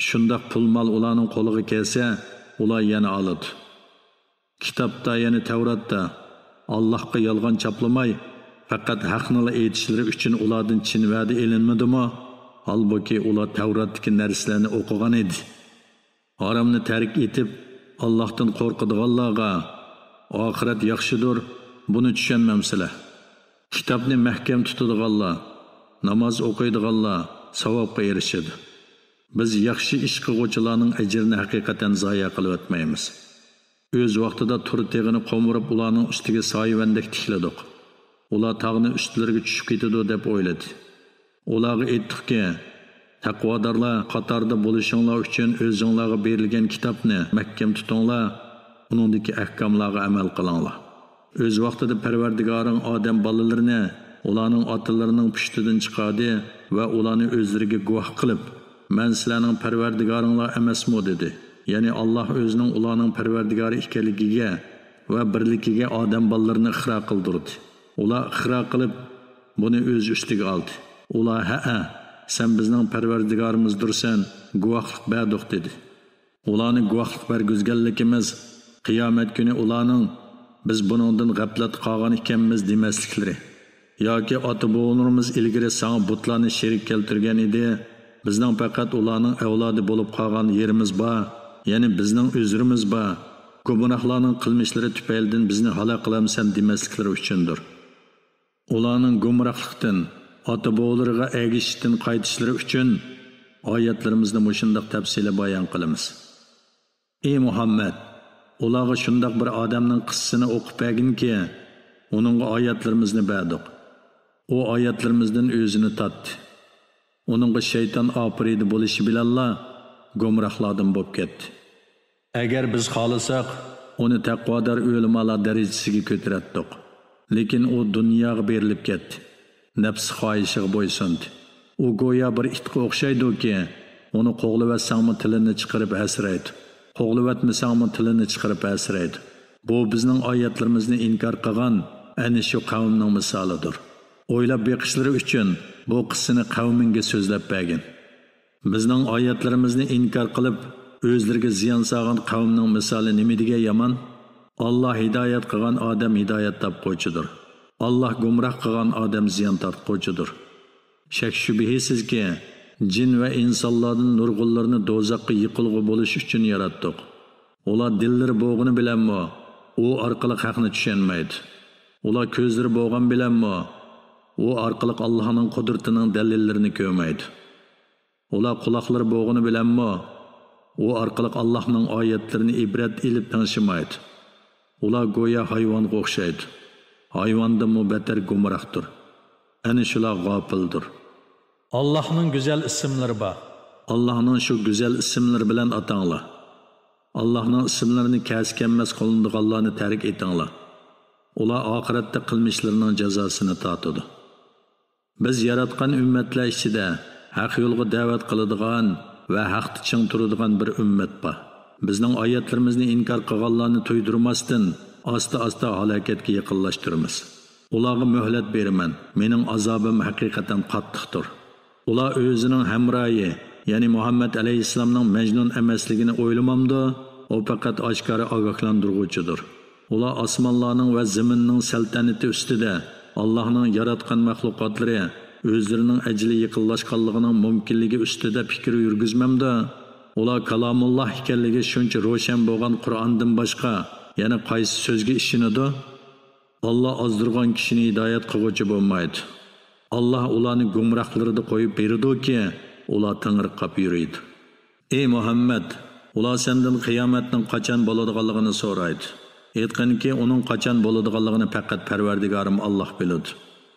شۇنداق پۇل-مال ئۇلارنىڭ قولىغا كەلسە، ئۇلار يەنە ئالىدۇ. كىتابتا، يەنى تەۋراتتا، ئاللاھقا يالغان چاپلىماي، پەقەت ھەقنىلا ئېيتىشلىرى ئۈچۈن ئۇلاردىن چىن ۋەدە ئېلىنمىدىمۇ؟ ھالبۇكى، ئۇلار تەۋراتتىكى نەرسىلەرنى ئوقۇغان ئىدى. ھارامنى تەرك ئېتىپ، ئاللاھتىن قورقىدىغانلارغا ئاخىرەت ياخشىدۇر، بۇنى چۈشەنمەمسىلەر؟ كىتابنى مەھكەم تۇتىدىغانلار، ناماز ئوقۇيدىغانلار ساۋابقا ئېرىشىدۇ. بىز ياخشى ئىش قىلغۇچىلارنىڭ ئەجرىنى ھەقىقەتەن زايە قىلىۋەتمەيمىز. ئۆز ۋاقتىدا تۇر تېغىنى قومۇرۇپ، ئۇلارنىڭ ئۈستىگە سايىۋەندەك تىكلىدۇق. ئۇلار تاغنى ئۈستلىرىگە چۈشۈپ كېتىدۇ دەپ ئويلىدى. ئۇلارغا ئېيتتۇقكى، تەقۋادارلار قاتارىدا بولۇشۇڭلار ئۈچۈن ئۆزۈڭلارغا بېرىلگەن كىتابنى مەھكەم تۇتۇڭلار، ئۇنىڭدىكى ئەھكاملارغا ئەمەل قىلىڭلار. ئۆز ۋاقتىدا پەرۋەردىگارىڭ ئادەم بالىلىرىنى ئۇلارنىڭ ئاتىلىرىنىڭ پۇشتىدىن چىقاردى ۋە ئۇلارنى ئۆزلىرىگە گۇۋاھ قىلىپ، مەن سىلەرنىڭ پەرۋەردىگارىڭلار ئەمەسمۇ؟ دېدى. يەنى ئاللاھ ئۆزىنىڭ ئۇلارنىڭ پەرۋەردىگارى ئىكەنلىكىگە ۋە بىرلىكىگە ئادەم بالىلىرىنى ئىقرار قىلدۇردى. ئۇلار ئىقرار قىلىپ، بۇنى ئۆز ئۈستىگە ئالدى. ئۇلار، ھەئە، سەن بىزنىڭ پەرۋەردىگارىمىزدۇرسەن، گۇۋاھلىق بەردۇق، دېدى. ئۇلارنى گۇۋاھلىق بەرگۈزگەنلىكىمىز، قىيامەت كۈنى ئۇلارنىڭ، بىز بۇنىڭدىن غەپلەتتە قالغان ئىكەنمىز دېمەسلىكلىرى ياكى ئاتا-بوۋىلىرىمىز ئىلگىرى ساڭا بۇتلارنى شېرىك كەلتۈرگەن ئىدى، بىزنىڭ پەقەت ئۇلارنىڭ ئەۋلادى بولۇپ قالغان يېرىمىز بار، يەنى بىزنىڭ ئۆزرىمىز بار، گۇمراھلارنىڭ قىلمىشلىرى تۈپەيلىدىن بىزنى ھالاك قىلامسەن دېمەسلىكلىرى ئۈچۈندۇر. ئۇلارنىڭ گۇمراھلىقتىن، ئاتا-بوۋىلىرىغا ئەگىشىشتىن قايتىشلىرى ئۈچۈن ئايەتلىرىمىزنى مۇشۇنداق تەپسىلىي بايان قىلىمىز. ئى مۇھەممەد! ئۇلارغا شۇنداق بىر ئادەمنىڭ قىسسىسىنى ئوقۇپ بەرگىنكى، ئۇنىڭغا ئايەتلىرىمىزنى بەردۇق. ئۇ ئايەتلىرىمىزدىن ئۆزىنى تارتتى. ئۇنىڭغا شەيتان ئاپىرىدە بولۇشى بىلەنلا گۇمراھلاردىن بولۇپ كەتتى. ئەگەر بىز خالىساق، ئۇنى تەقۋادار ئۆلىمالار دەرىجىسىگە كۆتۈرەتتۇق. لېكىن ئۇ دۇنياغا بېرىلىپ كەتتى. نەپس خاھىشىغا بويسۇندى. ئۇ گويا بىر ئىتقا ئوخشايدۇكى، ئۇنى قوغلىۋەتسەڭمۇ تىلىنى چىقىرىپ ھەسىرەيدۇ. قوغلىۋەتمىسەڭمۇ تىلىنى چىقىرىپ ھەسىرەيدۇ. بۇ بىزنىڭ ئايەتلىرىمىزنى ئىنكار قىلغان ئەنە شۇ قەۋمنىڭ مىسالىدۇر. ئويلاپ بېقىشلىرى ئۈچۈن بۇ قىسسىنى قەۋمىڭگە سۆزلەپ بەرگىن. بىزنىڭ ئايەتلىرىمىزنى ئىنكار قىلىپ، ئۆزلىرىگە زىيان سالغان قەۋمنىڭ مىسالى نېمىدېگەن يامان؟ ئاللا ھىدايەت قىلغان ئادەم ھىدايەت تاپقۇچىدۇر. ئاللا گۇمراھ قىلغان ئادەم زىيان تارتقۇچىدۇر. شەك-شۈبھىسىزكى، جىن ۋە ئىنسانلاردىن نۇرغۇنلىرىنى دوزاخقا يېقىلغۇ بولۇش ئۈچۈن ياراتتۇق. ئۇلار دىللىرى بولغىنى بىلەنمۇ ئۇ ئارقىلىق ھەقنى چۈشەنمەيدۇ. ئۇلار كۆزلىرى بولغان بىلەنمۇ ئۇ ئارقىلىق ئاللاھنىڭ قۇدرىتىنىڭ دەلىللىرىنى كۆرمەيدۇ. ئۇلار قۇلاقلىرى بولغىنى بىلەنمۇ ئۇ ئارقىلىق ئاللاھنىڭ ئايەتلىرىنى ئىبرەت ئېلىپ تىڭشىمايدۇ. ئۇلار گويا ھايۋانغا ئوخشايدۇ. ھايۋاندىنمۇ بەتەر گۇمراھتۇر. ئەنە شۇلار غاپىلدۇر. ئاللاھنىڭ گۈزەل ئىسىملىرى بار. ئاللاھنىڭ شۇ گۈزەل ئىسىملىرى بىلەن ئاتاڭلار. ئاللاھنىڭ ئىسىملىرىنى كەسكەنمەس قىلىنىدىغانلارنى تەرك ئېتىڭلار. ئۇلار ئاخىرەتتە قىلمىشلىرىنىڭ جازاسىنى تارتىدۇ. بىز ياراتقان ئۈممەتلەر ئىچىدە ھەق يولغا دەۋەت قىلىدىغان ۋە ھەقتە چىڭ تۇرىدىغان بىر ئۈممەت بار. بىزنىڭ ئايەتلىرىمىزنى ئىنكار قىلغانلارنى تۇيدۇرماستىن، ئاستا-ئاستا ھالاكەتكە يېقىنلاشتۇرىمىز. ئۇلارغا مۆھلەت بېرىمەن. مېنىڭ ئازابىم ھەقىقەتەن قاتتىقتۇر. ئۇلار ئۆزىنىڭ ھەمراھى، يەنى مۇھەممەد ئەلەيھىسسالامنىڭ مەجنۇن ئەمەسلىكىنى ئويلىمامدۇ؟ ئۇ پەقەت ئاشكارا ئاگاھلاندۇرغۇچىدۇر. ئۇلار ئاسمانلارنىڭ ۋە زېمىننىڭ سەلتەنىتى ئۈستىدە، ئاللاھنىڭ ياراتقان مەخلۇقاتلىرى ئۆزلىرىنىڭ ئەجىلى يېقىنلاشقانلىقىنىڭ مۇمكىنلىكى ئۈستىدە پىكىر يۈرگۈزمەمدۇ؟ ئۇلار كالامۇللاھ ئىكەنلىكى شۇنچە روشەن بولغان قۇرئاندىن باشقا يەنە قايسى سۆزگە ئىشىنىدۇ؟ ئاللاھ ئازدۇرغان كىشىنى ھىدايەت قىلغۇچى بولمايدۇ. ئاللاھ ئۇلارنى گۇمراھلىرىدا قويۇپ بېرىدۇكى، ئۇلار تېڭىرقاپ يۈرىدۇ. ئەي مۇھەممەد، ئۇلار سەندىن قىيامەتنىڭ قاچان بولىدىغانلىقىنى سورايدۇ. ئېيتقىنكى، ئۇنىڭ قاچان بولىدىغانلىقىنى پەقەت پەرۋەردىگارىم ئاللاھ بىلىدۇ.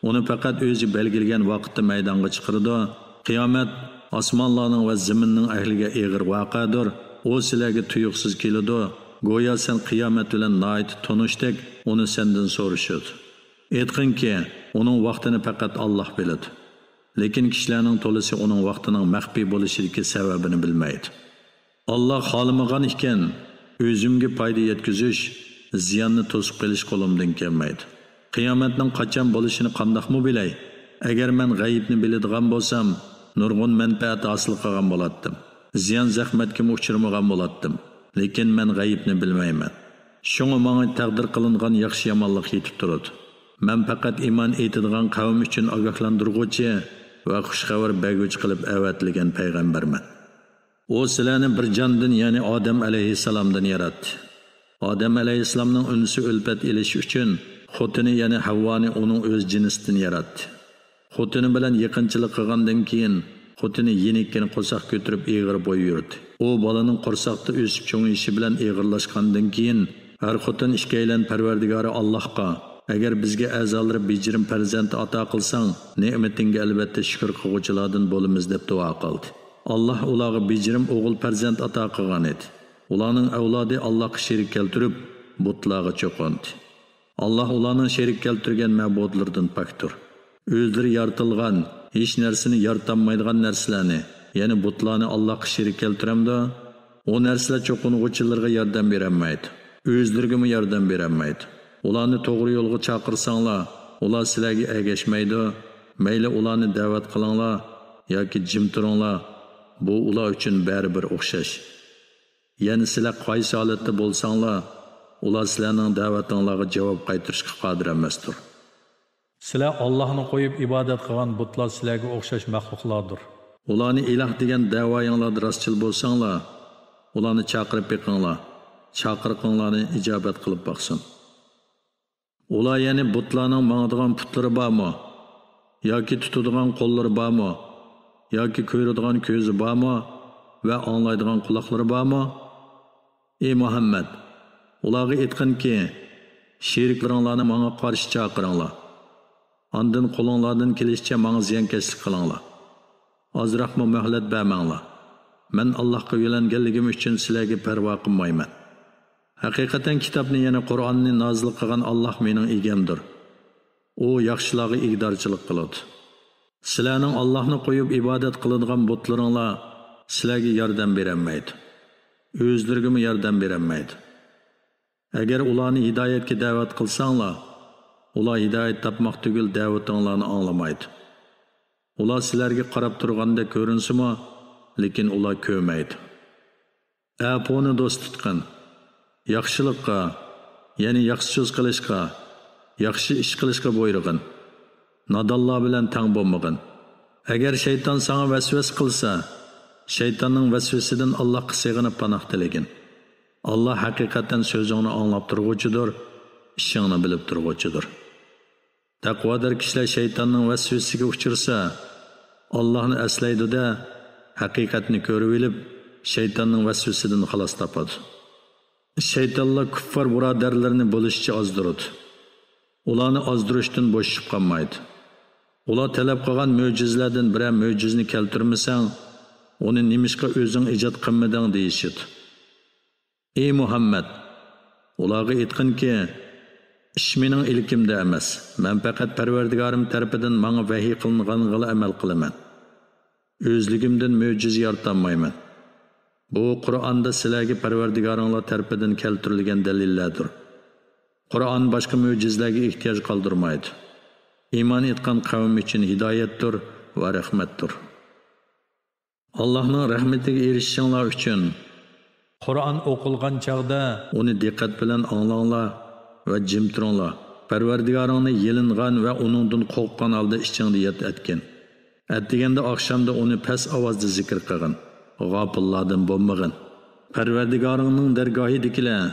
ئۇنى پەقەت ئۆزى بەلگىلىگەن ۋاقىتتا مەيدانغا چىقىرىدۇ. قىيامەت ئاسمانلارنىڭ ۋە زېمىننىڭ ئەھلىگە ئېغىر ۋەقەدۇر. ئۇ سىلەرگە تۇيۇقسىز كېلىدۇ. گويا سەن قىيامەت بىلەن ناھايىتى تونۇشتەك ئۇنى سەندىن سورىشىدۇ. ئېيتقىنكى، ئۇنىڭ ۋاقتىنى پەقەت ئاللاھ بىلىدۇ. لېكىن كىشىلەرنىڭ تولىسى ئۇنىڭ ۋاقتىنىڭ مەخپىي بولۇشىدىكى سەۋەبىنى بىلمەيدۇ. ئاللاھ خالىمىغان ئىكەن، ئۆزۈمگە پايدا يەتكۈزۈش، زىياننى توسۇپ قېلىش قولۇمدىن كەلمەيدۇ. قىيامەتنىڭ قاچان بولۇشىنى قانداقمۇ بىلەي؟ ئەگەر مەن غەيىبنى بىلىدىغان بولسام، نۇرغۇن مەنپەئەت ھاسىل قىلغان بولاتتىم. زىيان زەخمەتكىمۇ ئۇچرىمىغان بولاتتىم. لېكىن مەن غەيىبنى بىلمەيمەن. شۇڭا ماڭا تەقدىر قىلىنغان ياخشى-يامانلىق يېتىپ تۇرىدۇ. مەن پەقەت ئىمان ئېيتىدىغان قەۋم ئۈچۈن ئاگاھلاندۇرغۇچى ۋە خۇش خەۋەر بەرگۈچى قىلىپ ئەۋەتىلگەن پەيغەمبەرمەن. ئۇ سىلەرنى بىر جاندىن، يەنى ئادەم ئەلەيھىسسالامدىن ياراتتى. ئادەم ئەلەيھىسسالامنىڭ ئۈنسى-ئۈلپەت ئېلىشى ئۈچۈن خوتۇنى، يەنى ھەۋۋانى ئۇنىڭ ئۆز جىنسىدىن ياراتتى. خوتۇنى بىلەن يېقىنچىلىق قىلغاندىن كېيىن، خوتۇنى يېنىككىنە قورساق كۆتۈرۈپ ئېغىر بوي يۈردى. ئۇ بالىنىڭ قورساقتا ئۆسۈپ چوڭىيىشى بىلەن ئېغىرلاشقاندىن كېيىن، ئەر-خوتۇن ئىككىيلەن پەرۋەردىگارى ئاللاھقا، ئەگەر بىزگە ئەزالىرى بېجىرىم پەرزەنت ئاتا قىلساڭ، نېمىتىڭگە ئەلۋەتتە شۈكۈر قىلغۇچىلاردىن بولىمىز، دەپ دۇئا قىلدى. ئاللاھ ئۇلارغا بېجىرىم ئوغۇل پەرزەنت ئاتا قىلغان ئىدى. ئۇلارنىڭ ئەۋلادى ئاللاھقا شېرىك كەلتۈرۈپ، بۇتلارغا چوقۇندى. ئاللاھ ئۇلارنىڭ شېرىك كەلتۈرگەن مەبۇدلىرىدىن پاكتۇر. ئۆزلىرى يارىتىلغان، ھېچ نەرسىنى يارىتالمايدىغان نەرسىلەرنى، يەنى بۇتلارنى ئاللاھقا شېرىك كەلتۈرەمدۇ؟ ئۇ نەرسىلەر چوقۇنغۇچىلىرىغا ياردەم بېرەلمەيدۇ. ئۆزلىرىگىمۇ ياردەم بېرەلمەيدۇ. ئۇلارنى توغرا يولغا چاقىرساڭلار، ئۇلار سىلەرگە ئەگەشمەيدۇ. مەيلى ئۇلارنى دەۋەت قىلىڭلار ياكى جىم تۇرۇڭلار، بۇ ئۇلار ئۈچۈن بەرىبىر ئوخشاش. يەنى سىلەر قايسى ھالەتتە بولساڭلار، ئۇلار سىلەرنىڭ دەۋەتىڭلارغا جاۋاب قايتۇرۇشقا قادىر ئەمەستۇر. سىلەر ئاللاھنى قويۇپ ئىبادەت قىلغان بۇتلار سىلەرگە ئوخشاش مەخلۇقلاردۇر. ئۇلارنى ئىلاھ دېگەن دەۋايىڭلاردا راستچىل بولساڭلار، ئۇلارنى چاقىرىپ بېقىڭلار، چاقىرىقىڭلارنى ئىجابەت قىلىپ باقسۇن. ئۇلار، يەنى بۇتلارنىڭ ماڭىدىغان پۇتلىرى بارمۇ؟ ياكى تۇتىدىغان قوللىرى بارمۇ؟ ياكى كۆرىدىغان كۆزى بارمۇ؟ ۋە ئاڭلايدىغان قۇلاقلىرى بارمۇ؟ ئى مۇھەممەد، ئۇلارغا ئېيتقىنكى، شېرىكلىرىڭلارنى ماڭا قارشى چاقىرىڭلار. ئاندىن قولۇڭلاردىن كېلىشىچە ماڭا زىيانكەشلىك قىلىڭلار. ئازراقمۇ مۆھلەت بەرمەڭلار. مەن ئاللاھقا يۆلەنگەنلىكىم ئۈچۈن سىلەرگە پەرۋا قىلمايمەن. ھەقىقەتەن كىتابنى، يەنى قۇرئاننى نازىل قىلغان ئاللاھ مېنىڭ ئىگەمدۇر. ئۇ ياخشىلارغا ئىگىدارچىلىق قىلىدۇ. سىلەرنىڭ ئاللاھنى قويۇپ ئىبادەت قىلىدىغان بۇتلىرىڭلار سىلەرگە ياردەم بېرەلمەيدۇ. ئۆزلىرىگىمۇ ياردەم بېرەلمەيدۇ. ئەگەر ئۇلارنى ھىدايەتكە دەۋەت قىلساڭلار، ئۇلار ھىدايەت تاپماق تۈگۈل، دەۋىتىڭلارنى ئاڭلىمايدۇ. ئۇلار سىلەرگە قاراپ تۇرغاندەك كۆرۈنسىمۇ، لېكىن ئۇلار كۆرمەيدۇ. ئەپۇنى دوست تۇتقىن. ياخشىلىققا، يەنى ياخشى سۆز قىلىشقا، ياخشى ئىش قىلىشقا بۇيرۇغىن. نادانلار بىلەن تەڭ بولمىغىن. ئەگەر شەيتان ساڭا ۋەسۋەسە قىلسا، شەيتاننىڭ ۋەسۋىسىدىن ئاللاھقا سېغىنىپ پاناھ تىلىگىن. ئاللاھ ھەقىقەتەن سۆزۈڭنى ئاڭلاپ تۇرغۇچىدۇر، ئىشىڭنى بىلىپ تۇرغۇچىدۇر. تەقۋادار كىشىلەر شەيتاننىڭ ۋەسۋىسىگە ئۇچرىسا، ئاللاھنى ئەسلەيدۇ-دە، ھەقىقەتنى كۆرۈۋېلىپ، شەيتاننىڭ ۋەسۋىسىدىن خالاس تاپىدۇ. شەيتانلار كۇففار بۇرادەرلىرىنى بولۇشىچە ئازدۇرىدۇ. ئۇلارنى ئازدۇرۇشتىن بوشىشىپ قالمايدۇ. ئۇلار تەلەپ قىلغان مۆجىزىلەردىن بىرەر مۆجىزىنى كەلتۈرمىسەڭ، ئۇنى نېمىشقا ئۆزۈڭ ئىجاد قىلمىدىڭ دېيىشىدۇ. ئى مۇھەممەد، ئۇلارغا ئېيتقىنكى، ئىش مېنىڭ ئىلكىمدە ئەمەس، مەن پەقەت پەرۋەردىگارىم تەرىپىدىن ماڭا ۋەھىي قىلىنغانغىلا ئەمەل قىلىمەن. ئۆزلۈكۈمدىن مۆجىزە يارىتالمايمەن. بۇ قۇرئاندا سىلەرگە پەرۋەردىگارىڭلار تەرىپىدىن كەلتۈرۈلگەن دەلىللەردۇر. قۇرئان باشقا مۆجىزىلەرگە ئېھتىياج قالدۇرمايدۇ. ئىمان ئېيتقان قەۋم ئۈچۈن ھىدايەتتۇر ۋە رەھمەتتۇر. ئاللاھنىڭ رەھمىتىگە ئېرىشىشىڭلار ئۈچۈن قۇرئان ئوقۇلغان چاغدا ئۇنى دىققەت بىلەن ئاڭلاڭلار ۋە جىم تۇرۇڭلار. پەرۋەردىگارىڭنى يېلىنغان ۋە ئۇنىڭدىن قورققان ھالدا ئىچىڭدە ياد ئەتكىن. ئەتىگەندە، ئاخشامدا ئۇنى پەس ئاۋازدا زىكىر قىلغىن. غاپىللاردىن بولمىغىن. پەرۋەردىگارىڭنىڭ دەرگاھىدىكىلەر،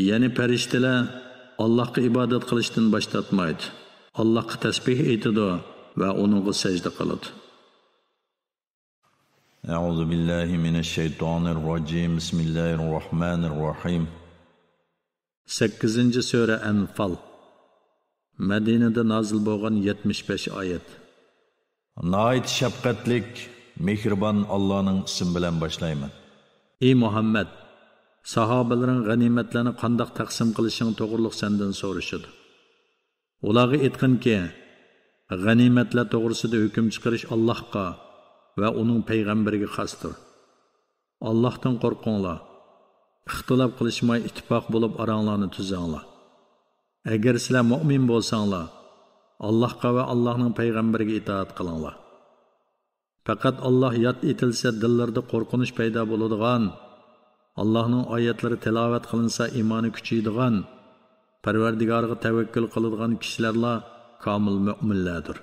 يەنى پەرىشتىلەر، ئاللاھقا ئىبادەت قىلىشتىن باش تارتمايدۇ. ئاللاھقا تەسبىھ ئېيتىدۇ ۋە ئۇنىڭغا سەجدە قىلىدۇ. أعوذ بالله من الشيطان الرجيم. بسم الله الرحمن الرحيم. سەككىزىنچى سۈرە ئەنفال. مەدىنىدە نازىل بولغان يەتمىش بەش ئايەت. ناھايىتى شەپقەتلىك، مېھرىبان ئاللانىڭ ئىسمى بىلەن باشلايمەن. ئى مۇھەممەد، ساھابىلىرىڭ غەنىيمەتلەرنى قانداق تەقسىم قىلىشىڭ توغرۇلۇق سەندىن سورىشىدۇ. ئۇلارغا ئېيتقىنكى، غەنىيمەتلەر توغرىسىدا ھۆكۈم چىقىرىش ئاللاھقا ۋە ئۇنىڭ پەيغەمبىرىگە خاستۇر. ئاللاھتىن قورقۇڭلار. ئىختىلاپ قىلىشماي ئىتتىپاق بولۇپ ئاراڭلارنى تۈزەڭلار. ئەگەر سىلەر مۆمىن بولساڭلار، ئاللاھقا ۋە ئاللاھنىڭ پەيغەمبىرىگە ئىتائەت قىلىڭلار. پەقەت ئاللاھ ياد ئېتىلسە دىللىرىدا قورقۇنچ پەيدا بولىدىغان، ئاللاھنىڭ ئايەتلىرى تىلاۋەت قىلىنسا ئىمانى كۈچىيىدىغان، پەرۋەردىگارىغا تەۋەككۈل قىلىدىغان كىشىلەرلا كامىل مۆمىنلەردۇر.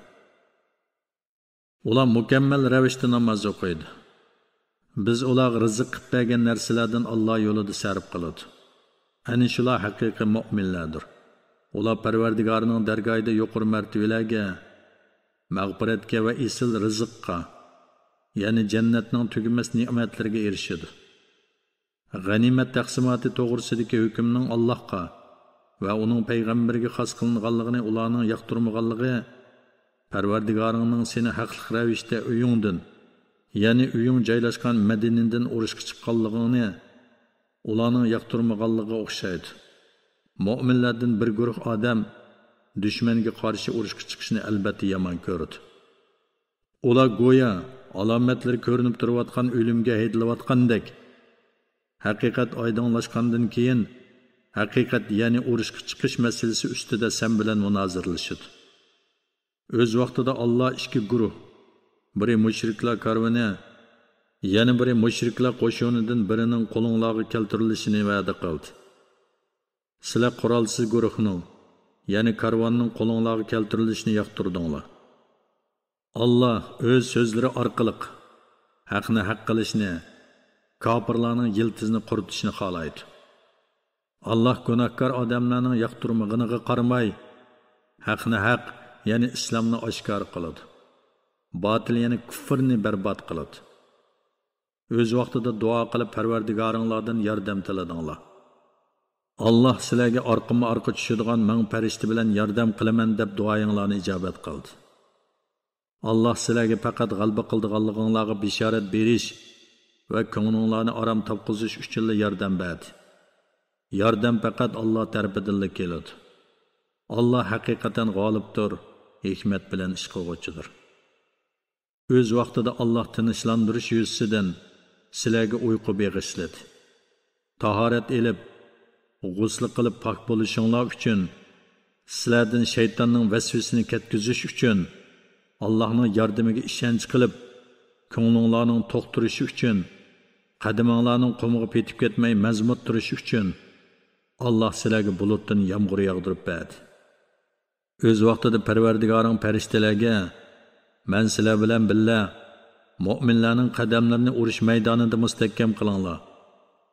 ئۇلار مۇكەممەل رەۋىشتە ناماز ئوقۇيدۇ. بىز ئۇلارغا رىزىق قىلىپ بەرگەن نەرسىلەردىن ئاللا يولىدا سەرپ قىلىدۇ. ئەنە شۇلار ھەقىقىي مۆمىنلەردۇر. ئۇلار پەرۋەردىگارىنىڭ دەرگاھىدا يۇقىرى مەرتىۋىلەرگە، مەغپىرەتكە ۋە ئېسىل رىزىققا، يەنى جەننەتنىڭ تۈگىمەس نېمەتلىرىگە ئېرىشىدۇ. غەنىيمەت تەقسىماتى توغرىسىدىكى ھۆكۈمنىڭ ئاللاھقا ۋە ئۇنىڭ پەيغەمبىرىگە خاس قىلىنغانلىقىنى ئۇلارنىڭ ياقتۇرمىغانلىقى، پەرۋەردىگارىڭنىڭ سېنى ھەقلىق رەۋىشتە ئۆيۈڭدىن، يەنى ئۆيۈڭ جايلاشقان مەدىنىدىن ئۇرۇشقا چىققانلىقىڭنى ئۇلارنىڭ ياقتۇرمىغانلىقىغا ئوخشايدۇ. مۆمىنلەردىن بىر گۇرۇھ ئادەم دۈشمەنگە قارشى ئۇرۇشقا چىقىشنى ئەلۋەتتە يامان كۆرىدۇ. ئۇلار گويا ئالامەتلىرى كۆرۈنۈپ تۇرۇۋاتقان ئۆلۈمگە ھەيدىلىۋاتقاندەك، ھەقىقەت ئايدىڭلاشقاندىن كېيىن، ھەقىقەت، يەنى ئۇرۇشقا چىقىش مەسىلىسى ئۈستىدە سەن بىلەن مۇنازىرىلىشىدۇ. ئۆز ۋاقتىدا ئاللا ئىككى گۇرۇھ، بىرى مۇشرىكلار كارۋىنى، يەنە بىرى مۇشرىكلار قوشۇنىدىن بىرىنىڭ قولۇڭلارغا كەلتۈرۈلۈشىنى ۋەدە قىلدى. سىلەر قورالسىز گۇرۇھنىڭ، يەنى كارۋاننىڭ قولۇڭلارغا كەلتۈرۈلۈشىنى ياقتۇردۇڭلار. ئاللا ئۆز سۆزلىرى ئارقىلىق ھەقنى ھەق قىلىشنى، كاپىرلارنىڭ يىلتىزىنى قۇرۇتۇشنى خالايدۇ. ئاللا گۇناھكار ئادەملەرنىڭ ياقتۇرمىغىنىغا قارىماي، ھەقنى ھەق، يەنى ئىسلامنى ئاشكارا قىلىدۇ. باتىل، يەنى كۇفرنى بەربات قىلىدۇ. ئۆز ۋاقتىدا دۇئا قىلىپ پەرۋەردىگارىڭلاردىن ياردەم تىلىدىڭلار. ئاللا سىلەرگە ئارقىمۇ ئارقا چۈشىدىغان مىڭ پەرىشتە بىلەن ياردەم قىلىمەن دەپ دۇئايىڭلارنى ئىجابەت قىلدى. ئاللا سىلەرگە پەقەت غەلىبە قىلىدىغانلىقىڭلارغا بىشارەت بېرىش ۋە كۆڭلۈڭلارنى ئارام تاپقۇزۇش ئۈچۈنلا ياردەم بەردى. ياردەم پەقەت ئاللا تەرىپىدىنلا كېلىدۇ. ئاللا ھەقىقەتەن غالىبتۇر، ھېكمەت بىلەن ئىش قىلغۇچىدۇر. ئۆز ۋاقتىدا ئاللا تىنچلاندۇرۇش يۈزىسىدىن سىلەرگە ئۇيقۇ بېغىشلىدى. تاھارەت ئېلىپ، غۇسلى قىلىپ پاك بولۇشۇڭلار ئۈچۈن، سىلەردىن شەيتاننىڭ ۋەسۋىسىنى كەتكۈزۈش ئۈچۈن، ئاللانىڭ ياردىمىگە ئىشەنچ قىلىپ، كۆڭلۈڭلارنىڭ توق تۇرۇشى ئۈچۈن، قەدىمىڭلارنىڭ قۇمىغا پېتىپ كەتمەي مەزمۇت تۇرۇشى ئۈچۈن، ئاللا سىلەرگە بۇلۇتتىن يامغۇر ياغدۇرۇپ بەردى. ئۆز ۋاقتىدا پەرۋەردىگارىڭ پەرىشتىلەرگە، مەن سىلەر بىلەن بىللە، مۆمىنلەرنىڭ قەدەملىرىنى ئۇرۇش مەيدانىدا مۇستەھكەم قىلىڭلار،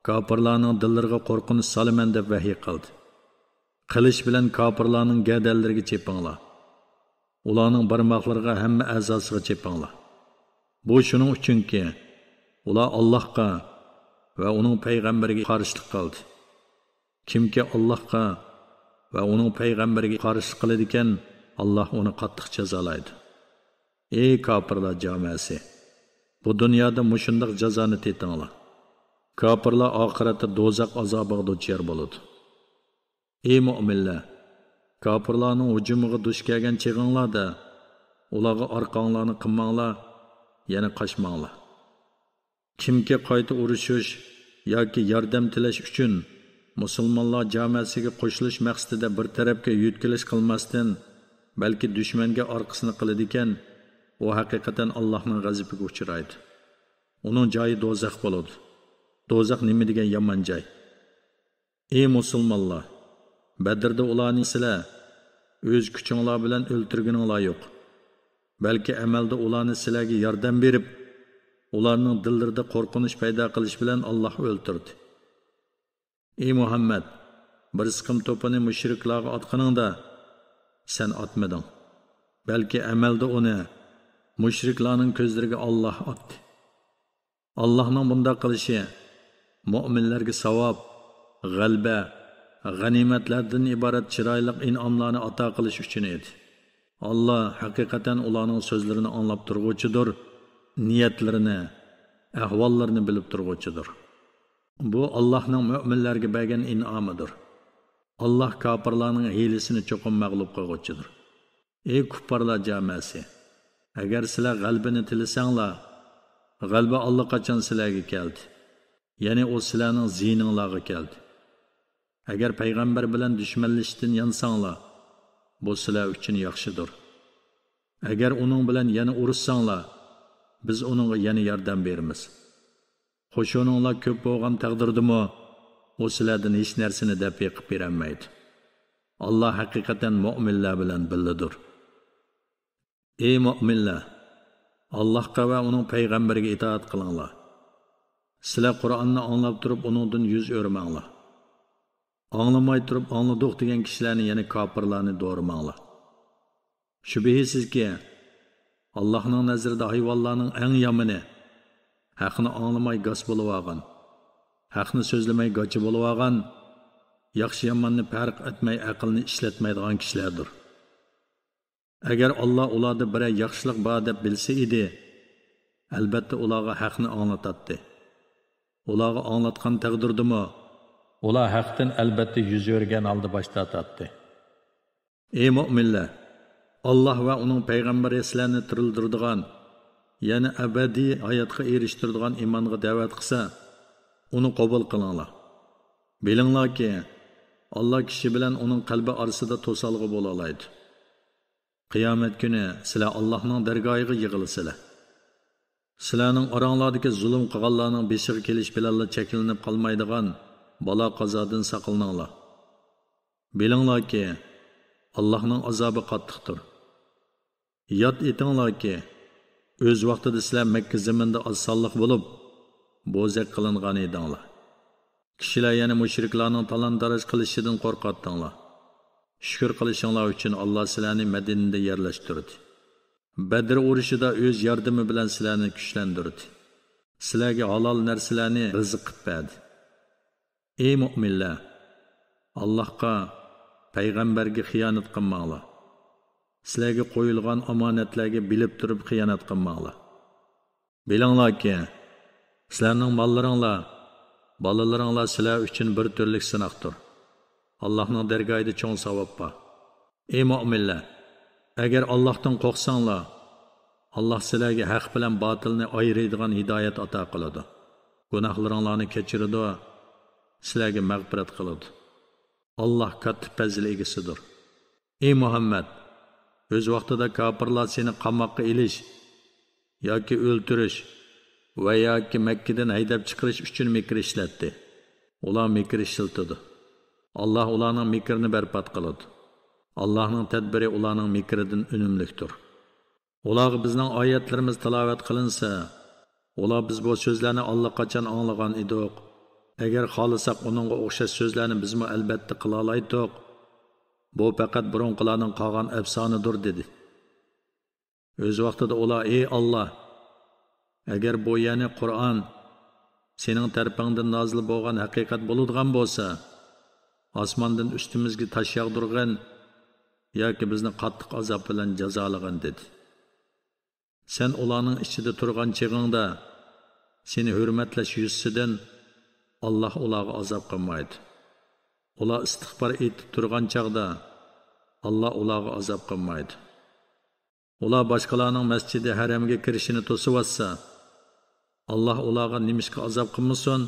كاپىرلارنىڭ دىللىرىغا قورقۇنچ سالىمەن دەپ ۋەھىي قىلدى. قىلىچ بىلەن كاپىرلارنىڭ گەدەنلىرىگە چېپىڭلار. ئۇلارنىڭ بارماقلىرىغا، ھەممە ئەزاسىغا چېپىڭلار. بۇ شۇنىڭ ئۈچۈنكى، ئۇلار ئاللاھقا ۋە ئۇنىڭ پەيغەمبىرىگە قارشىلىق قىلدى. كىمكى ئاللاھقا ۋە ئۇنىڭ پەيغەمبىرىگە قارشىلىق قىلىدىكەن، ئاللاھ ئۇنى قاتتىق جازالايدۇ. ئەي كاپىرلار جامەسى! بۇ دۇنيادا مۇشۇنداق جازانى تېتىڭلار. كاپىرلار ئاخىرەتتە دوزاخ ئازابىغا دۇچار بولىدۇ. ئەي مۆمىنلەر! كاپىرلارنىڭ ھۇجۇمىغا دۇچ كەلگەن چېغىڭلاردا، ئۇلارغا ئارقاڭلارنى قىلماڭلار، يەنى قاچماڭلار. كىمكى قايتا ئۇرۇشۇش ياكى ياردەم تىلەش ئۈچۈن مۇسۇلمانلار جامەسىگە قوشۇلۇش مەقسىتىدە بىر تەرەپكە يۆتكىلىش قىلماستىن، بەلكى دۈشمەنگە ئارقىسىنى قىلىدىكەن، ئۇ ھەقىقەتەن ئاللاھنىڭ غەزىپىگە ئۇچرايدۇ. ئۇنىڭ جايى دوزاخ بولىدۇ. دوزاخ نېمە دېگەن يامان جاي! ئى مۇسۇلمانلار! بەدرىدە ئۇلارنى سىلەر ئۆز كۈچۈڭلار بىلەن ئۆلتۈرگىنىڭلار يوق. بەلكى ئەمەلدە ئۇلارنى سىلەرگە ياردەم بېرىپ، ئۇلارنىڭ دىللىرىدا قورقۇنچ پەيدا قىلىش بىلەن ئاللاھ ئۆلتۈردى. ئى مۇھەممەد! بىر سىقىم توپىنى مۇشرىكلارغا ئاتقىنىڭدا، سەن ئاتمىدىڭ. بەلكى ئەمەلدە ئۇنى مۇشرىكلارنىڭ كۆزلىرىگە ئاللاھ ئاتتى. ئاللاھنىڭ بۇنداق قىلىشى مۆمىنلەرگە ساۋاب، غەلىبە، غەنىيمەتلەردىن ئىبارەت چىرايلىق ئىنئاملارنى ئاتا قىلىش ئۈچۈن ئىدى. ئاللاھ ھەقىقەتەن ئۇلارنىڭ سۆزلىرىنى ئاڭلاپ تۇرغۇچىدۇر، نىيەتلىرىنى، ئەھۋاللىرىنى بىلىپ تۇرغۇچىدۇر. بۇ ئاللاھنىڭ مۆمىنلەرگە بەرگەن ئىنئامىدۇر. ئاللاھ كاپىرلارنىڭ ھىيلىسىنى چوقۇم مەغلۇپ قىلغۇچىدۇر. ئى كۇپپارلار جامەسى! ئەگەر سىلەر غەلىبىنى تىلىسەڭلار، غەلىبە ئاللىقاچان سىلەرگە كەلدى. يەنى ئۇ سىلەرنىڭ زىيىنىڭلارغا كەلدى. ئەگەر پەيغەمبەر بىلەن دۈشمەنلىشىشتىن يانساڭلار، بۇ سىلەر ئۈچۈن ياخشىدۇر. ئەگەر ئۇنىڭ بىلەن يەنە ئۇرۇشساڭلار، بىز ئۇنىڭغا يەنە ياردەم بېرىمىز. قوشۇنۇڭلار كۆپ بولغان تەقدىردىمۇ، ئۇ سىلەردىن ھېچ نەرسىنى دەپئى قىپ بېرەلمەيدۇ. ئاللاھ ھەقىقەتەن مۆمىنلەر بىلەن بىللىدۇر. ئى مۆمىنلەر! ئاللاھقا ۋە ئۇنىڭ پەيغەمبىرىگە ئىتائەت قىلىڭلار. سىلەر قۇرئاننى ئاڭلاپ تۇرۇپ ئۇنىڭدىن يۈز ئۆرمەڭلار. ئاڭلىماي تۇرۇپ ئاڭلىدۇق دېگەن كىشىلەرنى يەنە كاپىرلارنى دورىماڭلار. شۈبھىسىزكى، ئاللاھنىڭ نەزىرىدە ھايۋانلارنىڭ ئەڭ يامىنى، ھەقنى ئاڭلىماي گاس بولۇۋالغان، ھەقنى سۆزلىمەي گاچا بولۇۋالغان، ياخشى-ياماننى پەرق ئەتمەي ئەقىلنى ئىشلەتمەيدىغان كىشىلەردۇر. ئەگەر ئاللاھ ئۇلاردا بىرەر ياخشىلىق بار دەپ بىلسە ئىدى، ئەلبەتتە ئۇلارغا ھەقنى ئاڭلىتاتتى. ئۇلارغا ئاڭلاتقان تەقدىردىمۇ، ئۇلار ھەقتىن ئەلبەتتە يۈز ئۆرۈگەن ھالدا باش تارتاتتى. ئى مۆمىنلەر! ئاللاھ ۋە ئۇنىڭ پەيغەمبىرى سىلەرنى تىرىلدۈرىدىغان، يەنى ئەبەدىي ھاياتقا ئېرىشتۈرىدىغان ئىمانغا دەۋەت قىلسا، ئۇنى قوبۇل قىلىڭلار. بىلىڭلاركى، ئاللاھ كىشى بىلەن ئۇنىڭ قەلبى ئارىسىدا توسالغۇ بولالايدۇ. قىيامەت كۈنى سىلەر ئاللاھنىڭ دەرگاھىغا يىغىلىسىلەر. سىلەرنىڭ ئاراڭلاردىكى زۇلۇم قىلغانلارنىڭ بېشىغا كېلىش بىلەنلا چەكلىنىپ قالمايدىغان بالا-قازادىن ساقلىنىڭلار. بىلىڭلاركى، ئاللاھنىڭ ئازابى قاتتىقتۇر. ياد ئېتىڭلاركى، ئۆز ۋاقتىدا سىلەر مەككە زېمىنىدا ئاز سانلىق بولۇپ، بوزەك قىلىنغان ئىدىڭلار. كىشىلەر يەنە مۇشرىكلارنىڭ تالان-تاراج قىلىشىدىن قورقاتتىڭلار. شۈكۈر قىلىشىڭلار ئۈچۈن، ئاللاھ سىلەرنى مەدىنىدە يەرلەشتۈردى. بەدر ئۇرۇشىدا ئۆز ياردىمى بىلەن سىلەرنى كۈچلەندۈردى. سىلەرگە ھالال نەرسىلەرنى رىزىق قىلىپ بەردى. ئى مۆمىنلەر! ئاللاھقا، پەيغەمبەرگە خىيانەت قىلماڭلار. سىلەرگە قويۇلغان ئامانەتلەرگە بىلىپ تۇرۇپ خىيانەت قىلماڭلار. بىلىڭلاركى، سىلەرنىڭ ماللىرىڭلار، بالىلىرىڭلار سىلەر ئۈچۈن بىر تۈرلۈك سىناقتۇر. ئاللاھنىڭ دەرگاھىدا چوڭ ساۋاب بار. ئى مۆمىنلەر! ئەگەر ئاللاھتىن قورقساڭلار، ئاللاھ سىلەرگە ھەق بىلەن باتىلنى ئايرىيدىغان ھىدايەت ئاتا قىلىدۇ. گۇناھلىرىڭلارنى كەچۈرىدۇ، سىلەرگە مەغپىرەت قىلىدۇ. ئاللاھ كاتتا پەزىل ئىگىسىدۇر. ئى مۇھەممەد! ئۆز ۋاقتىدا كاپىرلار سېنى قاماققا ئېلىش ياكى ئۆلتۈرۈش ۋە ياكى مەككىدىن ھەيدەپ چىقىرىش ئۈچۈن مىكىر ئىشلەتتى. ئۇلار مىكىر ئىشلىتىدۇ. ئاللاھ ئۇلارنىڭ مىكرىنى بەربات قىلىدۇ. ئاللاھنىڭ تەدبىرى ئۇلارنىڭ مىكرىدىن ئۈنۈملۈكتۇر. ئۇلارغا بىزنىڭ ئايەتلىرىمىز تىلاۋەت قىلىنسا، ئۇلار: «بىز بۇ سۆزلەرنى ئاللىقاچان ئاڭلىغان ئىدۇق. ئەگەر خالىساق، ئۇنىڭغا ئوخشاش سۆزلەرنى بىزمۇ ئەلبەتتە قىلالايتتۇق. بۇ پەقەت بۇرۇنقىلارنىڭ قالغان ئەپسانىدۇر» دېدى. ئۆز ۋاقتىدا ئۇلار: «ئى ئاللاھ! ئەگەر بۇ، يەنى قۇرئان، سېنىڭ تەرىپىڭدىن نازىل بولغان ھەقىقەت بولىدىغان بولسا، ئاسماندىن ئۈستىمىزگە تاش ياغدۇرغىن ياكى بىزنى قاتتىق ئازاب بىلەن جازالىغىن» دېدى. سەن ئۇلارنىڭ ئىچىدە تۇرغان چېغىڭدا، سېنى ھۆرمەتلەش يۈزىسىدىن ئاللاھ ئۇلارغا ئازاب قىلمايدۇ. ئۇلار ئىستىغپار ئېيتىپ تۇرغان چاغدا، ئاللا ئۇلارغا ئازاب قىلمايدۇ. ئۇلار باشقىلارنىڭ مەسچىدى ھەرەمگە كىرىشىنى توسۇۋاتسا، ئاللا ئۇلارغا نېمىشقا ئازاب قىلمىسۇن؟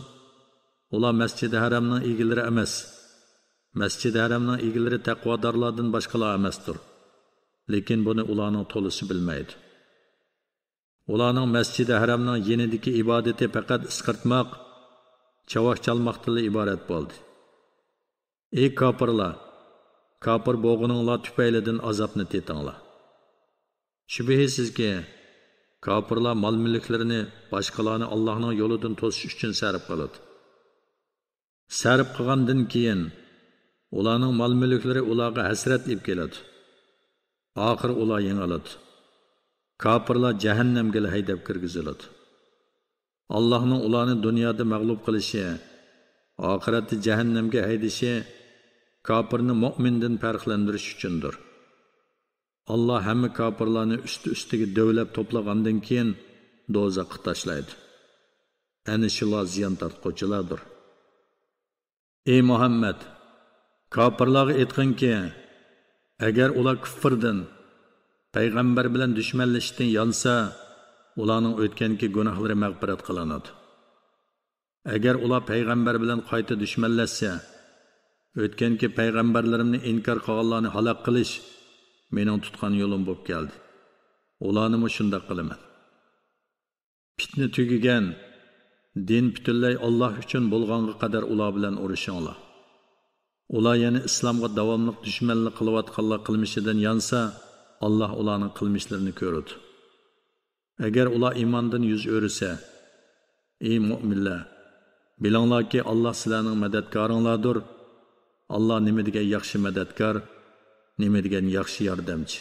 ئۇلار مەسچىدى ھەرەمنىڭ ئىگىلىرى ئەمەس. مەسچىدى ھەرەمنىڭ ئىگىلىرى تەقۋادارلاردىن باشقىلار ئەمەستۇر. لېكىن بۇنى ئۇلارنىڭ تولىسى بىلمەيدۇ. ئۇلارنىڭ مەسچىدى ھەرەمنىڭ يېنىدىكى ئىبادىتى پەقەت ئىسقىرتماق، چاۋاك چالماقتىنلا ئىبارەت بولدى. ئى كاپىرلار! كاپىر بولغىنىڭلار تۈپەيلىدىن ئازابنى تېتىڭلار. شۈبھىسىزكى، كاپىرلار مال-مۈلۈكلىرىنى باشقىلارنى ئاللاھنىڭ يولىدىن توسۇش ئۈچۈن سەرپ قىلىدۇ. سەرپ قىلغاندىن كېيىن، ئۇلارنىڭ مال-مۈلۈكلىرى ئۇلارغا ھەسرەت ئېلىپ كېلىدۇ. ئاخىرى ئۇلار يېڭىلىدۇ. كاپىرلار جەھەننەمگىلا ھەيدەپ كىرگۈزۈلىدۇ. ئاللاھنىڭ ئۇلارنى دۇنيادا مەغلۇپ قىلىشى، ئاخىرەتتە جەھەننەمگە ھەيدىشى كاپىرنى مۆمىندىن پەرقلەندۈرۈش ئۈچۈندۇر. ئاللا ھەممە كاپىرلارنى ئۈستى-ئۈستىگە دۆۋىلەپ توپلىغاندىن كېيىن دوزاخقا تاشلايدۇ. ئەنە شۇلار زىيان تارتقۇچىلاردۇر. ئى مۇھەممەد! كاپىرلارغا ئېيتقىنكى، ئەگەر ئۇلار كۇفرىدىن، پەيغەمبەر بىلەن دۈشمەنلىشىشتىن يانسا، ئۇلارنىڭ ئۆتكەنكى گۇناھلىرى مەغپىرەت قىلىنىدۇ. ئەگەر ئۇلار پەيغەمبەر بىلەن قايتا دۈشمەنلەشسە، ئۆتكەنكى پەيغەمبەرلىرىمنى ئىنكار قىلغانلارنى ھالاك قىلىش مېنىڭ تۇتقان يولۇم بولۇپ كەلدى. ئۇلارنىمۇ شۇنداق قىلىمەن. پىتنە تۈگىگەن، دىن پۈتۈنلەي ئاللا ئۈچۈن بولغانغا قەدەر ئۇلار بىلەن ئۇرۇشۇڭلار. ئۇلار يەنە ئىسلامغا داۋاملىق دۈشمەنلىك قىلىۋاتقانلار قىلمىشىدىن يانسا، ئاللا ئۇلارنىڭ قىلمىشلىرىنى كۆرىدۇ. ئەگەر ئۇلار ئىماندىن يۈز ئۆرۈسە، ئى مۆمىنلەر! بىلىڭلاركى، ئاللا سىلەرنىڭ مەدەتكارىڭلاردۇر. ئاللا نېمە دېگەن ياخشى مەدەتكار، نېمە دېگەن ياخشى ياردەمچى.